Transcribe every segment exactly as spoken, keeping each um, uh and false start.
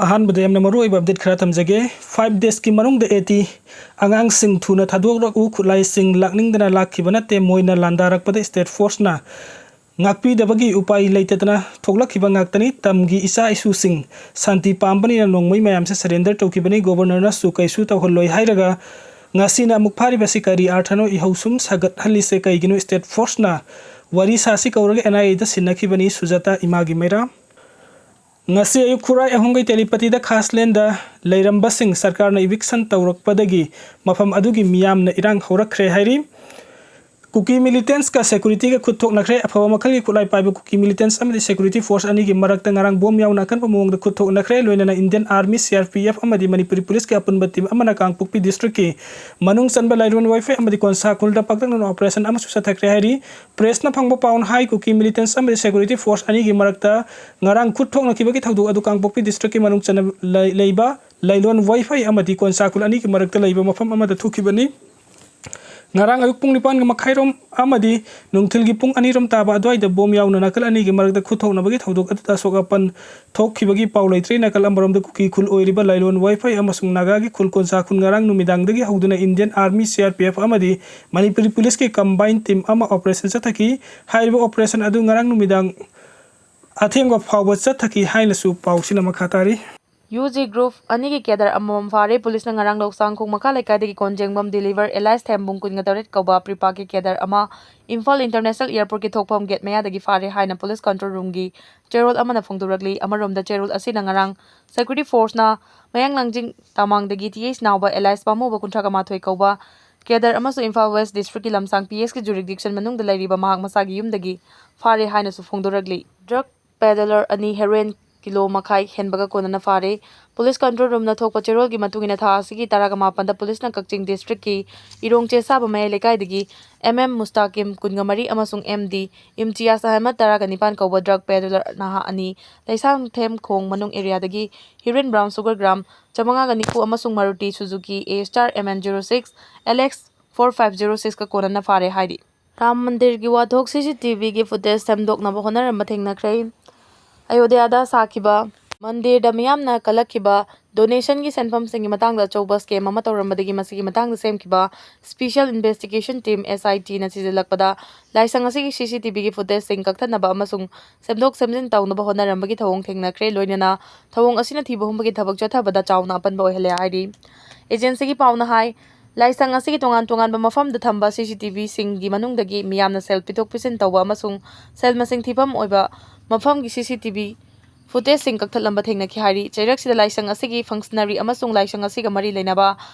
ꯑꯍꯥꯟꯕꯗ ꯌꯥꯝꯅ ꯃꯔꯨꯑꯣꯏꯕ ꯑꯞꯗꯦꯠ ꯈꯔ ꯊꯝꯖꯒꯦ꯫ ꯐꯥꯏꯚ ꯗꯦꯖꯀꯤ ꯃꯅꯨꯡꯗ ꯑꯦ ꯇꯤ ꯑꯉꯥꯡꯁꯤꯡ ꯊꯨꯅ ꯊꯥꯗꯣꯛꯂꯛꯎ, ꯈꯨꯠꯂꯥꯏꯁꯤꯡ ꯂꯥꯛꯅꯤꯡꯗꯅ ꯂꯥꯛꯈꯤꯕ ꯅꯠꯇꯦ, ꯃꯣꯏꯅ ꯂꯥꯟꯗꯥꯔꯛꯄꯗ ꯁ꯭ꯇꯦꯠ ꯐꯣꯔꯁꯅ ꯉꯥꯛꯄꯤꯗꯕꯒꯤ ꯎꯄꯥꯏ ꯂꯩꯇꯗꯅ ꯊꯣꯛꯂꯛꯈꯤꯕ ꯉꯥꯛꯇꯅꯤ꯫ ꯇꯝꯒꯤ ꯏꯆꯥ ꯏꯁꯨꯁꯤꯡ ꯁꯥꯟꯇꯤ ꯄꯥꯝꯕꯅꯤꯅ ꯅꯣꯡꯃꯩ ꯃꯌꯥꯝꯁꯦ ꯁꯔꯦꯟꯗꯔ ꯇꯧꯈꯤꯕꯅꯤ꯫ ꯒꯣꯕꯔꯅꯔꯅꯁꯨ ꯀꯩꯁꯨ ꯇꯧꯍꯜꯂꯣꯏ ꯍꯥꯏꯔꯒ ꯉꯁꯤꯅ ꯑꯃꯨꯛ ꯐꯥꯔꯤꯕꯁꯤ ꯀꯔꯤ ꯑꯥꯔꯊꯅꯣ? ꯏꯍꯧꯁꯨꯝ ꯁꯥꯒꯠꯍꯜꯂꯤꯁꯦ ꯀꯩꯒꯤꯅꯣ? ꯁ꯭ꯇꯦꯠ ꯐꯣꯔꯁꯅ ꯋꯥꯔꯤ ꯁꯥꯁꯤ ꯀꯧꯔꯒ ꯑꯦꯟ ꯑꯥꯏ ꯑꯦꯗ ꯁꯤꯟꯅꯈꯤꯕꯅꯤ꯫ ꯁꯨꯖꯥꯇꯥ ꯏꯃꯥꯒꯤ ꯃꯩꯔꯥ꯫ ꯉꯁꯤ ꯑꯌꯨꯛ ꯈꯨꯔꯥꯏ ꯑꯍꯨꯝꯒꯩ ꯇꯦꯂꯤꯄꯇꯤꯗ ꯈꯥꯁꯂꯦꯟꯗ ꯂꯩꯔꯝꯕꯁꯤꯡ ꯁꯔꯀꯥꯔꯅ ꯏꯚꯤꯛꯁꯟ ꯇꯧꯔꯛꯄꯗꯒꯤ ꯃꯐꯝ ꯑꯗꯨꯒꯤ ꯃꯤꯌꯥꯝꯅ ꯏꯔꯥꯡ ꯍꯧꯔꯛꯈ꯭ꯔꯦ ꯍꯥꯏꯔꯤ꯫ ꯀꯨꯀꯤ ꯃꯤꯂꯤꯇꯦꯟꯁꯀ ꯁꯦꯀꯨꯔꯤꯇꯤꯒ ꯈꯨꯠ ꯊꯣꯛꯅꯈ꯭ꯔꯦ꯫ ꯑꯐꯕ ꯃꯈꯜꯒꯤ ꯈꯨꯠꯂꯥꯏ ꯄꯥꯏꯕ ꯀꯨꯀꯤ ꯃꯤꯂꯤꯇꯦꯟꯁ ꯑꯃꯗꯤ ꯁꯦꯀꯨꯔꯤꯇꯤ ꯐꯣꯔꯁ ꯑꯅꯤꯒꯤ ꯃꯔꯛꯇ ꯉꯔꯥꯡ ꯕꯣꯝ ꯌꯥꯎꯅ ꯑꯀꯟꯕ ꯃꯑꯣꯡꯗ ꯈꯨꯠ ꯊꯣꯛꯅꯈ꯭ꯔꯦ꯫ ꯂꯣꯏꯅꯅ Indian army, C R P F ꯑꯃꯗꯤ ꯃꯅꯤꯄꯨꯔꯤ ꯄꯨꯂꯤꯁꯀꯤ ꯑꯄꯨꯟꯕ ꯇꯤꯝ ꯑꯃꯅ ꯀꯥꯡꯄꯣꯛꯄꯤ ꯗꯤꯁꯇ꯭ꯔꯤꯛꯀꯤ ꯃꯅꯨꯡ ꯆꯟꯕ ꯂꯥꯏꯔꯣꯟ ꯋꯥꯏꯐꯩ ꯑꯃꯗꯤ ꯀꯣꯟꯁꯥ ꯈꯨꯜꯗ ꯄꯥꯛꯇꯛꯅꯅ ꯑꯣꯄꯔꯦꯁꯟ ꯑꯃꯁꯨ ꯆꯠꯊꯈ꯭ꯔꯦ ꯍꯥꯏꯔꯤ꯫ ꯄ꯭ꯔꯦꯁꯅ ꯐꯪꯕ ꯄꯥꯎꯅ ꯍꯥꯏ, ꯀꯨꯀꯤ ꯃꯤꯂꯤꯇꯦꯟꯁ ꯑꯃꯗꯤ ꯁꯦꯀꯨꯔꯤꯇꯤ ꯐꯣꯔꯁ ꯑꯅꯤꯒꯤ ꯃꯔꯛꯇ ꯉꯔꯥꯡ ꯈꯨꯠ ꯊꯣꯛꯅꯈꯤꯕꯒꯤ ꯊꯧꯗꯣꯛ ꯑꯗꯨ ꯀꯥꯡꯄꯣꯛꯄꯤ ꯗꯤꯁꯇ꯭ꯔꯤꯛꯀꯤ ꯃꯅꯨꯡ ꯆꯟꯅ ꯂꯩ-, ꯂꯩꯕ ꯂꯩꯂꯣꯟ ꯋꯥꯏꯐꯩ ꯑꯃꯗꯤ ꯀꯣꯟꯁꯥ ꯈꯨꯜ ꯑꯅꯤꯒꯤ ꯃꯔꯛꯇ ꯂꯩꯕ ꯃꯐꯝ ꯑꯃꯗ ꯊꯣꯛꯈꯤꯕꯅꯤ꯫ ꯉꯔꯥꯡ ꯑꯌꯨꯛ ꯄꯨꯡ ꯅꯤꯄꯥꯟꯒ ꯃꯈꯥꯏꯔꯣꯝ ꯑꯃꯗꯤ ꯅꯨꯡꯊꯤꯜꯒꯤ ꯄꯨꯡ ꯑꯅꯤꯔꯣꯝ ꯇꯥꯕ ꯑꯗꯨꯋꯥꯏꯗ ꯕꯣꯝ ꯌꯥꯎꯅ ꯅꯥꯀꯜ ꯑꯅꯤꯒꯤ ꯃꯔꯛꯇ ꯈꯨꯠ ꯊꯣꯛꯅꯕꯒꯤ ꯊꯧꯗꯣꯛ ꯑꯗꯨꯗ ꯑꯁꯣꯛ ꯑꯄꯟ ꯊꯣꯛꯈꯤꯕꯒꯤ ꯄꯥꯎ ꯂꯩꯇ꯭ꯔꯤ꯫ ꯅꯥꯀꯜ ꯑꯃꯔꯣꯝꯗ ꯀꯨꯀꯤ ꯈꯨꯜ ꯑꯣꯏꯔꯤꯕ ꯂꯥꯏꯂꯣꯟ ꯋꯥꯏꯐꯩ ꯑꯃꯁꯨꯡ ꯅꯥꯒꯥꯒꯤ ꯈꯨꯜ ꯀꯣꯟꯁꯥ ꯈꯨꯜ ꯉꯔꯥꯡ ꯅꯨꯃꯤꯗꯥꯡꯗꯒꯤ ꯍꯧꯗꯨꯅ Indian army, C R P F ꯑꯃꯗꯤ ꯃꯅꯤꯄꯨꯔꯤ ꯄꯨꯂꯤꯁꯀꯤ ꯀꯝꯕꯥꯏꯟ ꯇꯤꯝ ꯑꯃ ꯑꯣꯄꯔꯦꯁꯟ ꯆꯠꯊꯈꯤ꯫ ꯍꯥꯏꯔꯤꯕ ꯑꯣꯄꯔꯦꯁꯟ ꯑꯗꯨ ꯉꯔꯥꯡ ꯅꯨꯃꯤꯗꯥꯡ ꯑꯊꯦꯡꯕ ꯐꯥꯎꯕ ꯆꯠꯊꯈꯤ ꯍꯥꯏꯅꯁꯨ ꯄꯥꯎꯁꯤꯅ ꯃꯈꯥ ꯇꯥꯔꯤ꯫ ꯌꯨ ꯖꯤ ꯒ꯭ꯔꯨꯞ ꯑꯅꯤꯒꯤ ꯀꯦꯗꯔ ꯑꯃꯃꯝ ꯐꯥꯔꯦ꯫ ꯄꯨꯂꯤꯁꯅ ꯉꯔꯥꯡ ꯂꯧꯁꯥꯡꯈꯣꯡ ꯃꯈꯥ ꯂꯩꯀꯥꯏꯗꯒꯤ ꯀꯣꯟꯖꯦꯡꯕꯝ ꯗꯤꯂꯤꯚꯔ ꯑꯦꯂꯥꯏꯁ ꯊꯦꯝꯕꯨꯡ ꯀꯨꯟꯒ ꯇꯔꯦꯠ ꯀꯧꯕ ꯄ꯭ꯔꯤꯄꯥꯛꯀꯤ ꯀꯦꯗꯔ ꯑꯃ ꯏꯝꯐꯥꯜ ꯏꯟꯇꯔꯅꯦꯁꯅꯦꯜ ꯏꯌꯥꯔꯄꯣꯔꯠꯀꯤ ꯊꯣꯛꯐꯝ ꯒꯦꯠ ꯃꯌꯥꯗꯒꯤ ꯐꯥꯔꯦ ꯍꯥꯏꯅ ꯄꯨꯂꯤꯁ ꯀꯟꯇ꯭ꯔꯣꯜ ꯔꯨꯝꯒꯤ ꯆꯦꯔꯣꯜ ꯑꯃꯅ ꯐꯣꯡꯗꯣꯔꯛꯂꯤ꯫ ꯑꯃꯔꯣꯝꯗ ꯆꯦꯔꯣꯜ ꯑꯁꯤꯅ ꯉꯔꯥꯡ ꯁꯦꯀ꯭ꯌꯨꯔꯤꯇꯤ ꯐꯣꯔꯁꯅ ꯃꯌꯥꯡ ꯂꯥꯡꯖꯤꯡ ꯇꯥꯃꯥꯡꯗꯒꯤ ꯇꯤ ꯑꯩꯆ ꯅꯥꯎꯕ ꯑꯦꯂꯥꯏꯁ ꯄꯥꯝꯃꯨꯕ ꯀꯨꯟꯊ꯭ꯔꯥꯒ ꯃꯥꯊꯣꯏ ꯀꯧꯕ ꯀꯦꯗꯔ ꯑꯃꯁꯨ ꯏꯝꯐꯥꯜ ꯋꯦꯁ ꯗꯤꯁꯇ꯭ꯔꯤꯛꯀꯤ ꯂꯝꯁꯥꯡ ꯄꯤ ꯑꯦꯁꯀꯤ ꯖꯨꯔꯤꯗꯤꯛꯁꯟ ꯃꯅꯨꯡꯗ ꯂꯩꯔꯤꯕ ꯃꯍꯥꯛ ꯃꯁꯥꯒꯤ ꯌꯨꯝꯗꯒꯤ ꯐꯥꯔꯦ ꯍꯥꯏꯅꯁꯨ ꯐꯣꯡꯗꯣꯔꯛꯂꯤ꯫ ꯗ꯭ꯔꯒ ꯄꯦꯗꯂꯔ ꯑꯅꯤ ꯍꯦꯔꯣꯏꯟ ꯀꯤꯂꯣ ꯃꯈꯥꯏ ꯍꯦꯟꯕꯒ ꯀꯣꯟꯅꯅ ꯐꯥꯔꯦ꯫ ꯄꯨꯂꯤꯁ ꯀꯟꯇ꯭ꯔꯣꯜ ꯔꯨꯝꯅ ꯊꯣꯛꯄ ꯆꯦꯔꯣꯜꯒꯤ ꯃꯇꯨꯡ ꯏꯟꯅ, ꯊꯥ ꯑꯁꯤꯒꯤ ꯇꯔꯥꯒ ꯃꯥꯄꯟꯗ ꯄꯨꯂꯤꯁꯅ ꯀꯛꯆꯤꯡ ꯗꯤꯁꯇ꯭ꯔꯤꯛꯀꯤ ꯏꯔꯣꯡ ꯆꯦꯁꯥꯕ ꯃꯌꯥꯏ ꯂꯩꯀꯥꯏꯗꯒꯤ ꯑꯦꯝ ꯑꯦꯝ ꯃꯨꯁꯇꯥꯀꯤꯝ, ꯀꯨꯟꯒ ꯃꯔꯤ, ꯑꯃꯁꯨꯡ ꯑꯦꯝ ꯗꯤ ꯏꯝꯇꯤꯌꯥꯖ ꯑꯍꯃꯗ, ꯇꯔꯥꯒ ꯅꯤꯄꯥꯟ ꯀꯧꯕ ꯗ꯭ꯔꯒ ꯄꯦꯗꯂꯔ ꯅꯍꯥ ꯑꯅꯤ, ꯂꯩꯁꯥꯡꯊꯦꯝ ꯈꯣꯡ ꯃꯅꯨꯡ ꯑꯦꯔꯤꯌꯥꯗꯒꯤ ꯍꯤꯔꯣꯏꯟ ꯕ꯭ꯔꯥꯎꯟ ꯁꯨꯒꯔ ꯒ꯭ꯔꯥꯝ ꯆꯥꯃꯉꯥꯒ ꯅꯤꯐꯨ ꯑꯃꯁꯨꯡ Maruti Suzuki A star M N zero six L X four five zero ꯁꯤꯛꯁꯀ ꯀꯣꯟꯅꯅ ꯐꯥꯔꯦ ꯍꯥꯏꯔꯤ꯫ ꯔꯥꯝ ꯃꯟꯗꯤꯔꯒꯤ ꯋꯥꯊꯣꯛ ꯁꯤ ꯁꯤ ꯇꯤ ꯚꯤꯒꯤ ꯐꯨꯇꯦꯖ ꯁꯦꯝꯗꯣꯛꯅꯕ ꯍꯣꯠꯅꯔꯝꯕ ꯊꯦꯡꯅꯈ꯭ꯔꯦ꯫ ꯑꯌꯣꯙ꯭ꯌꯥꯗ ꯁꯥꯈꯤꯕ ꯃꯟꯗꯤꯔꯗ ꯃꯤꯌꯥꯝꯅ ꯀꯜꯂꯛꯈꯤꯕ ꯗꯣꯅꯦꯁꯟꯒꯤ ꯁꯦꯟꯐꯝꯁꯤꯡꯒꯤ ꯃꯇꯥꯡꯗ ꯑꯆꯧꯕ ꯁ꯭ꯀꯦꯝ ꯑꯃ ꯇꯧꯔꯝꯕꯗꯒꯤ ꯃꯁꯤꯒꯤ ꯃꯇꯥꯡꯗ ꯁꯦꯝꯈꯤꯕ ꯁ꯭ꯄꯤꯁꯦꯜ ꯏꯟꯚꯦꯁꯇꯤꯒꯦꯁꯟ ꯇꯤꯝ, ꯑꯦꯁ ꯑꯥꯏ ꯇꯤꯅ ꯊꯤꯖꯤꯜꯂꯛꯄꯗ ꯂꯥꯏꯁꯪ ꯑꯁꯤꯒꯤ ꯁꯤ ꯁꯤ ꯇꯤ ꯚꯤꯒꯤ ꯐꯨꯇꯦꯖꯁꯤꯡ ꯀꯛꯊꯠꯅꯕ ꯑꯃꯁꯨꯡ ꯁꯦꯝꯗꯣꯛ ꯁꯦꯝꯖꯤꯟ ꯇꯧꯅꯕ ꯍꯣꯠꯅꯔꯝꯕꯒꯤ ꯊꯧꯑꯣꯡ ꯊꯦꯡꯅꯈ꯭ꯔꯦ꯫ ꯂꯣꯏꯅꯅ ꯊꯧꯑꯣꯡ ꯑꯁꯤꯅ ꯊꯤꯕ ꯍꯨꯝꯕꯒꯤ ꯊꯕꯛ ꯆꯠꯊꯕꯗ ꯆꯥꯎꯅ ꯑꯄꯟꯕ ꯑꯣꯏꯍꯜꯂꯦ ꯍꯥꯏꯔꯤ꯫ ꯑꯦꯖꯦꯟꯁꯤꯒꯤ ꯄꯥꯎꯅ ꯍꯥꯏ, ꯂꯥꯏꯁꯪ ꯑꯁꯤꯒꯤ ꯇꯣꯉꯥꯟ ꯇꯣꯉꯥꯟꯕ ꯃꯐꯝꯗ ꯊꯝꯕ ꯁꯤ ꯁꯤ ꯇꯤ ꯚꯤꯁꯤꯡꯒꯤ ꯃꯅꯨꯡꯗꯒꯤ ꯃꯤꯌꯥꯝꯅ ꯁꯦꯜ ꯄꯤꯊꯣꯛ ꯄꯤꯁꯤꯟ ꯇꯧꯕ ꯑꯃꯁꯨꯡ ꯁꯦꯜ ꯃꯁꯤꯡ ꯊꯤꯐꯝ ꯑꯣꯏꯕ ꯃꯐꯝꯒꯤ ꯁꯤ ꯁꯤ ꯇꯤ ꯚꯤ ꯐꯨꯇꯦꯖꯁꯤꯡ ꯀꯛꯊꯠꯂꯝꯕ ꯊꯦꯡꯅꯈꯤ ꯍꯥꯏꯔꯤ꯫ ꯆꯩꯔꯛꯁꯤꯗ ꯂꯥꯏꯁꯪ ꯑꯁꯤꯒꯤ ꯐꯪꯁꯅꯔꯤ ꯑꯃꯁꯨꯡ ꯂꯥꯏꯁꯪ ꯑꯁꯤꯒ ꯃꯔꯤ ꯂꯩꯅꯕ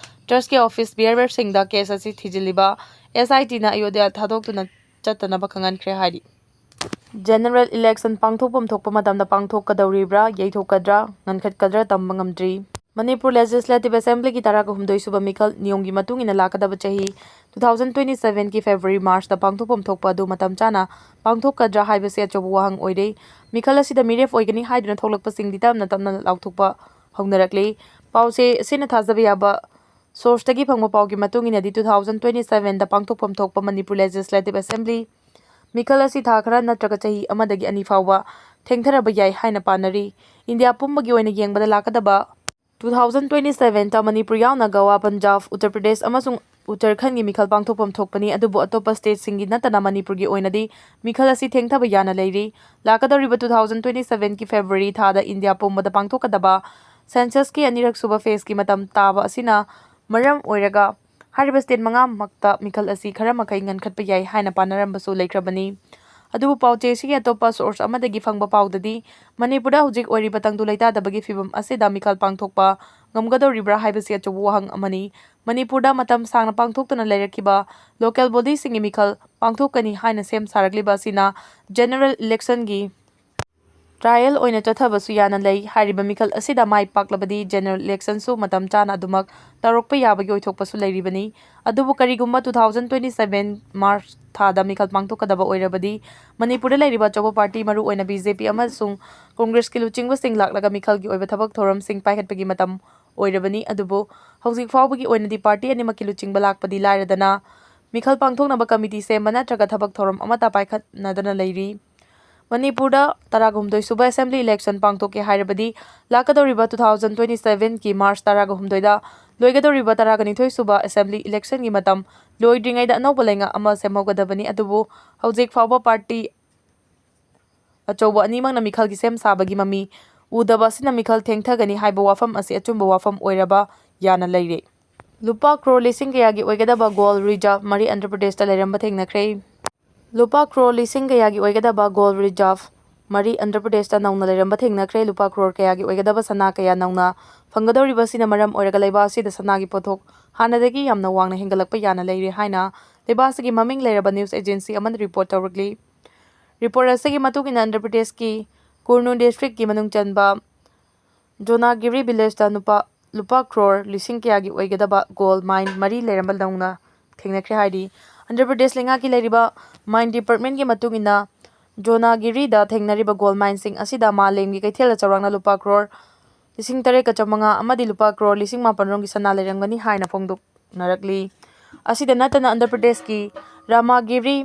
ꯇ꯭ꯔꯁꯀꯤ ꯑꯣꯐꯤꯁ ꯕꯤꯌꯔꯔꯁꯤꯡꯗ ꯀꯦꯁ ꯑꯁꯤ ꯊꯤꯖꯤꯜꯂꯤꯕ ꯑꯦꯁ ꯑꯥꯏ ꯇꯤꯅ ꯑꯌꯣꯙ꯭ꯌꯥ ꯊꯥꯗꯣꯛꯇꯨꯅ ꯆꯠꯇꯅꯕ ꯈꯪꯍꯟꯈ꯭ꯔꯦ ꯍꯥꯏꯔꯤ꯫ ꯖꯦꯅꯔꯦꯜ ꯏꯂꯦꯛꯁꯟ ꯄꯥꯡꯊꯣꯛꯐꯝ ꯊꯣꯛꯄ ꯃꯇꯝꯗ ꯄꯥꯡꯊꯣꯛꯀꯗꯧꯔꯤꯕ꯭ꯔꯥ, ꯌꯩꯊꯣꯛꯀꯗ꯭ꯔꯥ, ꯉꯟꯈꯠꯀꯗ꯭ꯔꯥ ꯇꯝꯕ ꯉꯝꯗ꯭ꯔꯤ꯫ ꯃꯅꯤꯄꯨꯔ ꯂꯦꯖꯤꯁꯂꯦꯇꯤꯚ ꯑꯦꯁꯦꯝꯕ꯭ꯂꯤꯒꯤ ꯇꯔꯥꯒ ꯍꯨꯝꯗꯣꯏ ꯁꯨꯕ ꯃꯤꯈꯜ ꯅꯤꯌꯣꯝꯒꯤ ꯃꯇꯨꯡ ꯏꯟꯅ ꯂꯥꯛꯀꯗꯕ ꯆꯍꯤ two thousand twenty sevenꯒꯤ ꯐꯦꯕ꯭ꯔꯨꯋꯥꯔꯤ ꯃꯥꯔꯆꯇ ꯄꯥꯡꯊꯣꯛꯐꯝ ꯊꯣꯛꯄ ꯑꯗꯨ ꯃꯇꯝ ꯆꯥꯅ ꯄꯥꯡꯊꯣꯛꯀꯗ꯭ꯔꯥ ꯍꯥꯏꯕꯁꯤ ꯑꯆꯧꯕ ꯋꯥꯍꯪ ꯑꯣꯏꯔꯦ꯫ ꯃꯤꯈꯜ ꯑꯁꯤꯗ ꯃꯤꯔꯦꯞ ꯑꯣꯏꯒꯅꯤ ꯍꯥꯏꯗꯨꯅ ꯊꯣꯛꯂꯛꯄꯁꯤꯡꯗꯤ ꯇꯞꯅ ꯇꯞꯅ ꯂꯥꯎꯊꯣꯛꯄ ꯍꯧꯅꯔꯛꯂꯤ꯫ ꯄꯥꯎꯆꯦ ꯑꯁꯤꯅ ꯊꯥꯖꯕ ꯌꯥꯕ ꯁꯣꯔꯁꯇꯒꯤ ꯐꯪꯕ ꯄꯥꯎꯒꯤ ꯃꯇꯨꯡ ꯏꯟꯅꯗꯤ, two thousand twenty sevenꯗ ꯄꯥꯡꯊꯣꯛꯐꯝ ꯊꯣꯛꯄ ꯃꯅꯤꯄꯨꯔ ꯂꯦꯖꯤꯁꯂꯦꯇꯤꯚ ꯑꯦꯁꯦꯝꯕ꯭ꯂꯤ ꯃꯤꯈꯜ ꯑꯁꯤ ꯊꯥ ꯈꯔ ꯅꯠꯇ꯭ꯔꯒ ꯆꯍꯤ ꯑꯃꯗꯒꯤ ꯑꯅꯤ ꯐꯥꯎꯕ ꯊꯦꯡꯊꯔꯕ ꯌꯥꯏ ꯍꯥꯏꯅ ꯄꯥꯅꯔꯤ꯫ ꯏꯟꯗꯤꯌꯥ ꯄꯨꯝꯕꯒꯤ ꯑꯣꯏꯅ ꯌꯦꯡꯕꯗ ꯂꯥꯛꯀꯗꯕ two thousand twenty sevenꯗ ꯃꯅꯤꯄꯨꯔ ꯌꯥꯎꯅ ꯒꯋꯥ, ꯄꯟꯖꯥꯕ, ꯎꯠꯇꯔ ꯄ꯭ꯔꯗꯦꯁ ꯑꯃꯁꯨꯡ ꯎꯠꯇꯔꯈꯟꯒꯤ ꯃꯤꯈꯜ ꯄꯥꯡꯊꯣꯛꯐꯝ ꯊꯣꯛꯄꯅꯤ, ꯑꯗꯨꯕꯨ ꯑꯇꯣꯞꯄ ꯁ꯭ꯇꯦꯠꯁꯤꯡꯒꯤ ꯅꯠꯇꯅ ꯃꯅꯤꯄꯨꯔꯒꯤ ꯑꯣꯏꯅꯗꯤ ꯃꯤꯈꯜ ꯑꯁꯤ ꯊꯦꯡꯊꯕ ꯌꯥꯅ ꯂꯩꯔꯤ꯫ ꯂꯥꯛꯀꯗꯧꯔꯤꯕ two thousand twenty sevenꯒꯤ ꯐꯦꯕ꯭ꯔꯨꯋꯥꯔꯤ ꯊꯥꯗ ꯏꯟꯗꯤꯌꯥ ꯄꯨꯝꯕꯗ ꯄꯥꯡꯊꯣꯛꯀꯗꯕ ꯁꯦꯟꯁꯁꯀꯤ ꯑꯅꯤꯔꯛ ꯁꯨꯕ ꯐꯦꯖꯀꯤ ꯃꯇꯝ ꯇꯥꯕ ꯑꯁꯤꯅ ꯃꯔꯝ ꯑꯣꯏꯔꯒ ꯍꯥꯏꯔꯤꯕ ꯁ꯭ꯇꯦꯠ ꯃꯉꯥꯃꯛꯇ ꯃꯤꯈꯜ ꯑꯁꯤ ꯈꯔ ꯃꯈꯩ ꯉꯟꯈꯠꯄ ꯌꯥꯏ ꯍꯥꯏꯅ ꯄꯥꯅꯔꯝꯕꯁꯨ ꯂꯩꯈ꯭ꯔꯕꯅꯤ꯫ ꯑꯗꯨꯕꯨ ꯄꯥꯎꯆꯦ ꯑꯁꯤꯒꯤ ꯑꯇꯣꯞꯄ ꯁꯣꯔꯁ ꯑꯃꯗꯒꯤ ꯐꯪꯕ ꯄꯥꯎꯗꯗꯤ, ꯃꯅꯤꯄꯨꯔꯗ ꯍꯧꯖꯤꯛ ꯑꯣꯏꯔꯤꯕ ꯇꯪꯗꯨ ꯂꯩꯇꯥꯗꯕꯒꯤ ꯐꯤꯕꯝ ꯑꯁꯤꯗ ꯃꯤꯈꯜ ꯄꯥꯡꯊꯣꯛꯄ ꯉꯝꯒꯗꯧꯔꯤꯕ꯭ꯔꯥ ꯍꯥꯏꯕꯁꯤ ꯑꯆꯧꯕ ꯋꯥꯍꯪ ꯑꯃꯅꯤ꯫ ꯃꯅꯤꯄꯨꯔꯗ ꯃꯇꯝ ꯁꯥꯡꯅ ꯄꯥꯡꯊꯣꯛꯇꯅ ꯂꯩꯔꯛꯈꯤꯕ ꯂꯣꯀꯦꯜ ꯕꯣꯗꯤꯁꯤꯡꯒꯤ ꯃꯤꯈꯜ ꯄꯥꯡꯊꯣꯛꯀꯅꯤ ꯍꯥꯏꯅ ꯁꯦꯝ ꯁꯥꯔꯛꯂꯤꯕ ꯑꯁꯤꯅ ꯖꯦꯅꯔꯦꯜ ꯏꯂꯦꯛꯁꯟꯒꯤ ꯇ꯭ꯔꯥꯏꯌꯦꯜ ꯑꯣꯏꯅ ꯆꯠꯊꯕꯁꯨ ꯌꯥꯅ ꯂꯩ꯫ ꯍꯥꯏꯔꯤꯕ ꯃꯤꯈꯜ ꯑꯁꯤꯗ ꯃꯥꯏ ꯄꯥꯛꯂꯕꯗꯤ ꯖꯦꯅꯔꯦꯜ ꯏꯂꯦꯛꯁꯟꯁꯨ ꯃꯇꯝ ꯆꯥꯅ ꯑꯗꯨꯃꯛ ꯇꯧꯔꯛꯄ ꯌꯥꯕꯒꯤ ꯑꯣꯏꯊꯣꯛꯄꯁꯨ ꯂꯩꯔꯤꯕꯅꯤ꯫ ꯑꯗꯨꯕꯨ ꯀꯔꯤꯒꯨꯝꯕ two thousand twenty seven March ꯊꯥꯗ ꯃꯤꯈꯜ ꯄꯥꯡꯊꯣꯛꯀꯗꯕ ꯑꯣꯏꯔꯕꯗꯤ, ꯃꯅꯤꯄꯨꯔꯗ ꯂꯩꯔꯤꯕ ꯑꯆꯧꯕ ꯄꯥꯔꯇꯤ, ꯃꯔꯨꯑꯣꯏꯅ ꯕꯤ ꯖꯦ ꯄꯤ ꯑꯃꯁꯨꯡ ꯀꯣꯡꯒ꯭ꯔꯦꯁꯀꯤ ꯂꯨꯆꯤꯡꯕꯁꯤꯡ ꯂꯥꯛꯂꯒ ꯃꯤꯈꯜꯒꯤ ꯑꯣꯏꯕ ꯊꯕꯛ ꯊꯧꯔꯝꯁꯤꯡ ꯄꯥꯏꯈꯠꯄꯒꯤ ꯃꯇꯝ ꯑꯣꯏꯔꯕꯅꯤ꯫ ꯑꯗꯨꯕꯨ ꯍꯧꯖꯤꯛ ꯐꯥꯎꯕꯒꯤ ꯑꯣꯏꯅꯗꯤ ꯄꯥꯔꯇꯤ ꯑꯅꯤꯃꯛꯀꯤ ꯂꯨꯆꯤꯡꯕ ꯂꯥꯛꯄꯗꯤ ꯂꯥꯏꯔꯗꯅ, ꯃꯤꯈꯜ ꯄꯥꯡꯊꯣꯛꯅꯕ ꯀꯃꯤꯇꯤ ꯁꯦꯝꯕ ꯅꯠꯇ꯭ꯔꯒ ꯊꯕꯛ ꯊꯧꯔꯝ ꯑꯃꯠꯇ ꯄꯥꯏꯈꯠꯅꯗꯅ ꯂꯩꯔꯤ꯫ ꯃꯅꯤꯄꯨꯔꯗ ꯇꯔꯥꯒ ꯍꯨꯝꯗꯣꯏ ꯁꯨꯕ assembly election ꯄꯥꯡꯊꯣꯛꯀꯦ ꯍꯥꯏꯔꯕꯗꯤ ꯂꯥꯛꯀꯗꯧꯔꯤꯕ two thousand twenty seven ꯒꯤ March ꯇꯔꯥꯒ ꯍꯨꯝꯗꯣꯏꯗ ꯂꯣꯏꯒꯗꯧꯔꯤꯕ ꯇꯔꯥꯒ ꯅꯤꯊꯣꯏ ꯁꯨꯕ assembly election ꯒꯤ ꯃꯇꯝ ꯂꯣꯏꯗ꯭ꯔꯤꯉꯩꯗ ꯑꯅꯧꯕ ꯂꯩꯉꯥꯛ ꯑꯃ ꯁꯦꯝꯍꯧꯒꯗꯕꯅꯤ꯫ ꯑꯗꯨꯕꯨ ꯍꯧꯖꯤꯛ ꯐꯥꯎꯕ party ꯑꯆꯧꯕ ꯑꯅꯤꯃꯛꯅ ꯃꯤꯈꯜꯒꯤ ꯁꯦꯝ ꯁꯥꯕꯒꯤ ꯃꯃꯤ ꯎꯗꯕ ꯑꯁꯤꯅ ꯃꯤꯈꯜ ꯊꯦꯡꯊꯒꯅꯤ ꯍꯥꯏꯕ ꯋꯥꯐꯝ ꯑꯁꯤ ꯑꯆꯨꯝꯕ ꯋꯥꯐꯝ ꯑꯣꯏꯔꯕ ꯌꯥꯅ ꯂꯩꯔꯦ꯫ ꯂꯨꯄꯥ ꯀ꯭ꯔꯣꯔ ꯂꯤꯁꯤꯡ ꯀꯌꯥꯒꯤ ꯑꯣꯏꯒꯗꯕ gold reserve ꯃꯔꯤ ꯑꯟꯙ꯭ꯔ ꯄ꯭ꯔꯗꯦꯁꯇ ꯂꯩꯔꯝꯕ ꯊꯦꯡꯅꯈ꯭ꯔꯦ꯫ ꯂꯨꯄꯥ ꯀ꯭ꯔꯣꯔ ꯂꯤꯁꯤꯡ ꯀꯌꯥꯒꯤ ꯑꯣꯏꯒꯗꯕ gold reserve ꯃꯔꯤ ꯑꯟꯙ꯭ꯔ ꯄ꯭ꯔꯗꯦꯁꯇ ꯅꯧꯅ ꯂꯩꯔꯝꯕ ꯊꯦꯡꯅꯈ꯭ꯔꯦ꯫ ꯂꯨꯄꯥ ꯀ꯭ꯔꯣꯔ ꯀꯌꯥꯒꯤ ꯑꯣꯏꯒꯗꯕ ꯁꯅꯥ ꯀꯌꯥ ꯅꯧꯅ ꯐꯪꯒꯗꯧꯔꯤꯕ ꯑꯁꯤꯅ ꯃꯔꯝ ꯑꯣꯏꯔꯒ ꯂꯩꯕꯥꯛ ꯑꯁꯤꯗ ꯁꯅꯥꯒꯤ ꯄꯣꯠꯊꯣꯛ ꯍꯥꯟꯅꯗꯒꯤ ꯌꯥꯝꯅ ꯋꯥꯡꯅ ꯍꯦꯟꯒꯠꯂꯛꯄ ꯌꯥꯅ ꯂꯩꯔꯦ ꯍꯥꯏꯅ ꯂꯩꯕꯥꯛ ꯑꯁꯤꯒꯤ ꯃꯃꯤꯡ ꯂꯩꯔꯕ news agency ꯑꯃꯅ report ꯇꯧꯔꯛꯂꯤ꯫ Report ꯑꯁꯤꯒꯤ ꯃꯇꯨꯡ ꯏꯟꯅ ꯑꯟꯙ꯭ꯔ ꯄ꯭ꯔꯗꯦꯁꯀꯤ ꯀꯨꯔꯅꯨ district ꯀꯤ ꯃꯅꯨꯡ ꯆꯟꯕ ꯖꯣꯅꯥꯒꯤꯔꯤ village ꯇ ꯅꯨꯄꯥ, ꯂꯨꯄꯥ ꯀ꯭ꯔꯣꯔ ꯂꯤꯁꯤꯡ ꯀꯌꯥꯒꯤ ꯑꯣꯏꯒꯗꯕ gold mine ꯃꯔꯤ ꯂꯩꯔꯝꯕ ꯅꯧꯅ ꯊꯦꯡꯅꯈ꯭ꯔꯦ ꯍꯥꯏꯔꯤ꯫ ꯑꯟꯙ꯭ꯔ ꯄ꯭ꯔꯗꯦꯁ ꯂꯩꯉꯥꯛꯀꯤ ꯂꯩꯔꯤꯕ mine department ꯀꯤ ꯃꯇꯨꯡ ꯏꯟꯅ, ꯖꯣꯅꯥꯒꯤꯔꯤꯗ ꯊꯦꯡꯅꯔꯤꯕ gold mine ꯁꯤꯡ ꯑꯁꯤꯗ ꯃꯥꯂꯦꯝꯒꯤ ꯀꯩꯊꯦꯜꯗ ꯆꯥꯎꯔꯥꯛꯅ ꯂꯨꯄꯥ ꯀ꯭ꯔꯣꯔ ꯂꯤꯁꯤꯡ ꯇꯔꯦꯠꯀ ꯆꯥꯃꯉꯥ ꯑꯃꯗꯤ ꯂꯨꯄꯥ ꯀ꯭ꯔꯣꯔ ꯂꯤꯁꯤꯡ ꯃꯥꯄꯟ ꯔꯣꯝꯒꯤ ꯁꯅꯥ ꯂꯩꯔꯝꯒꯅꯤ ꯍꯥꯏꯅ ꯐꯣꯡꯗꯣꯛꯅꯔꯛꯂꯤ꯫ ꯑꯁꯤꯗ ꯅꯠꯇꯅ ꯑꯟꯙ꯭ꯔ ꯄ꯭ꯔꯗꯦꯁꯀꯤ ꯔꯥꯃꯥꯒꯤꯔꯤ,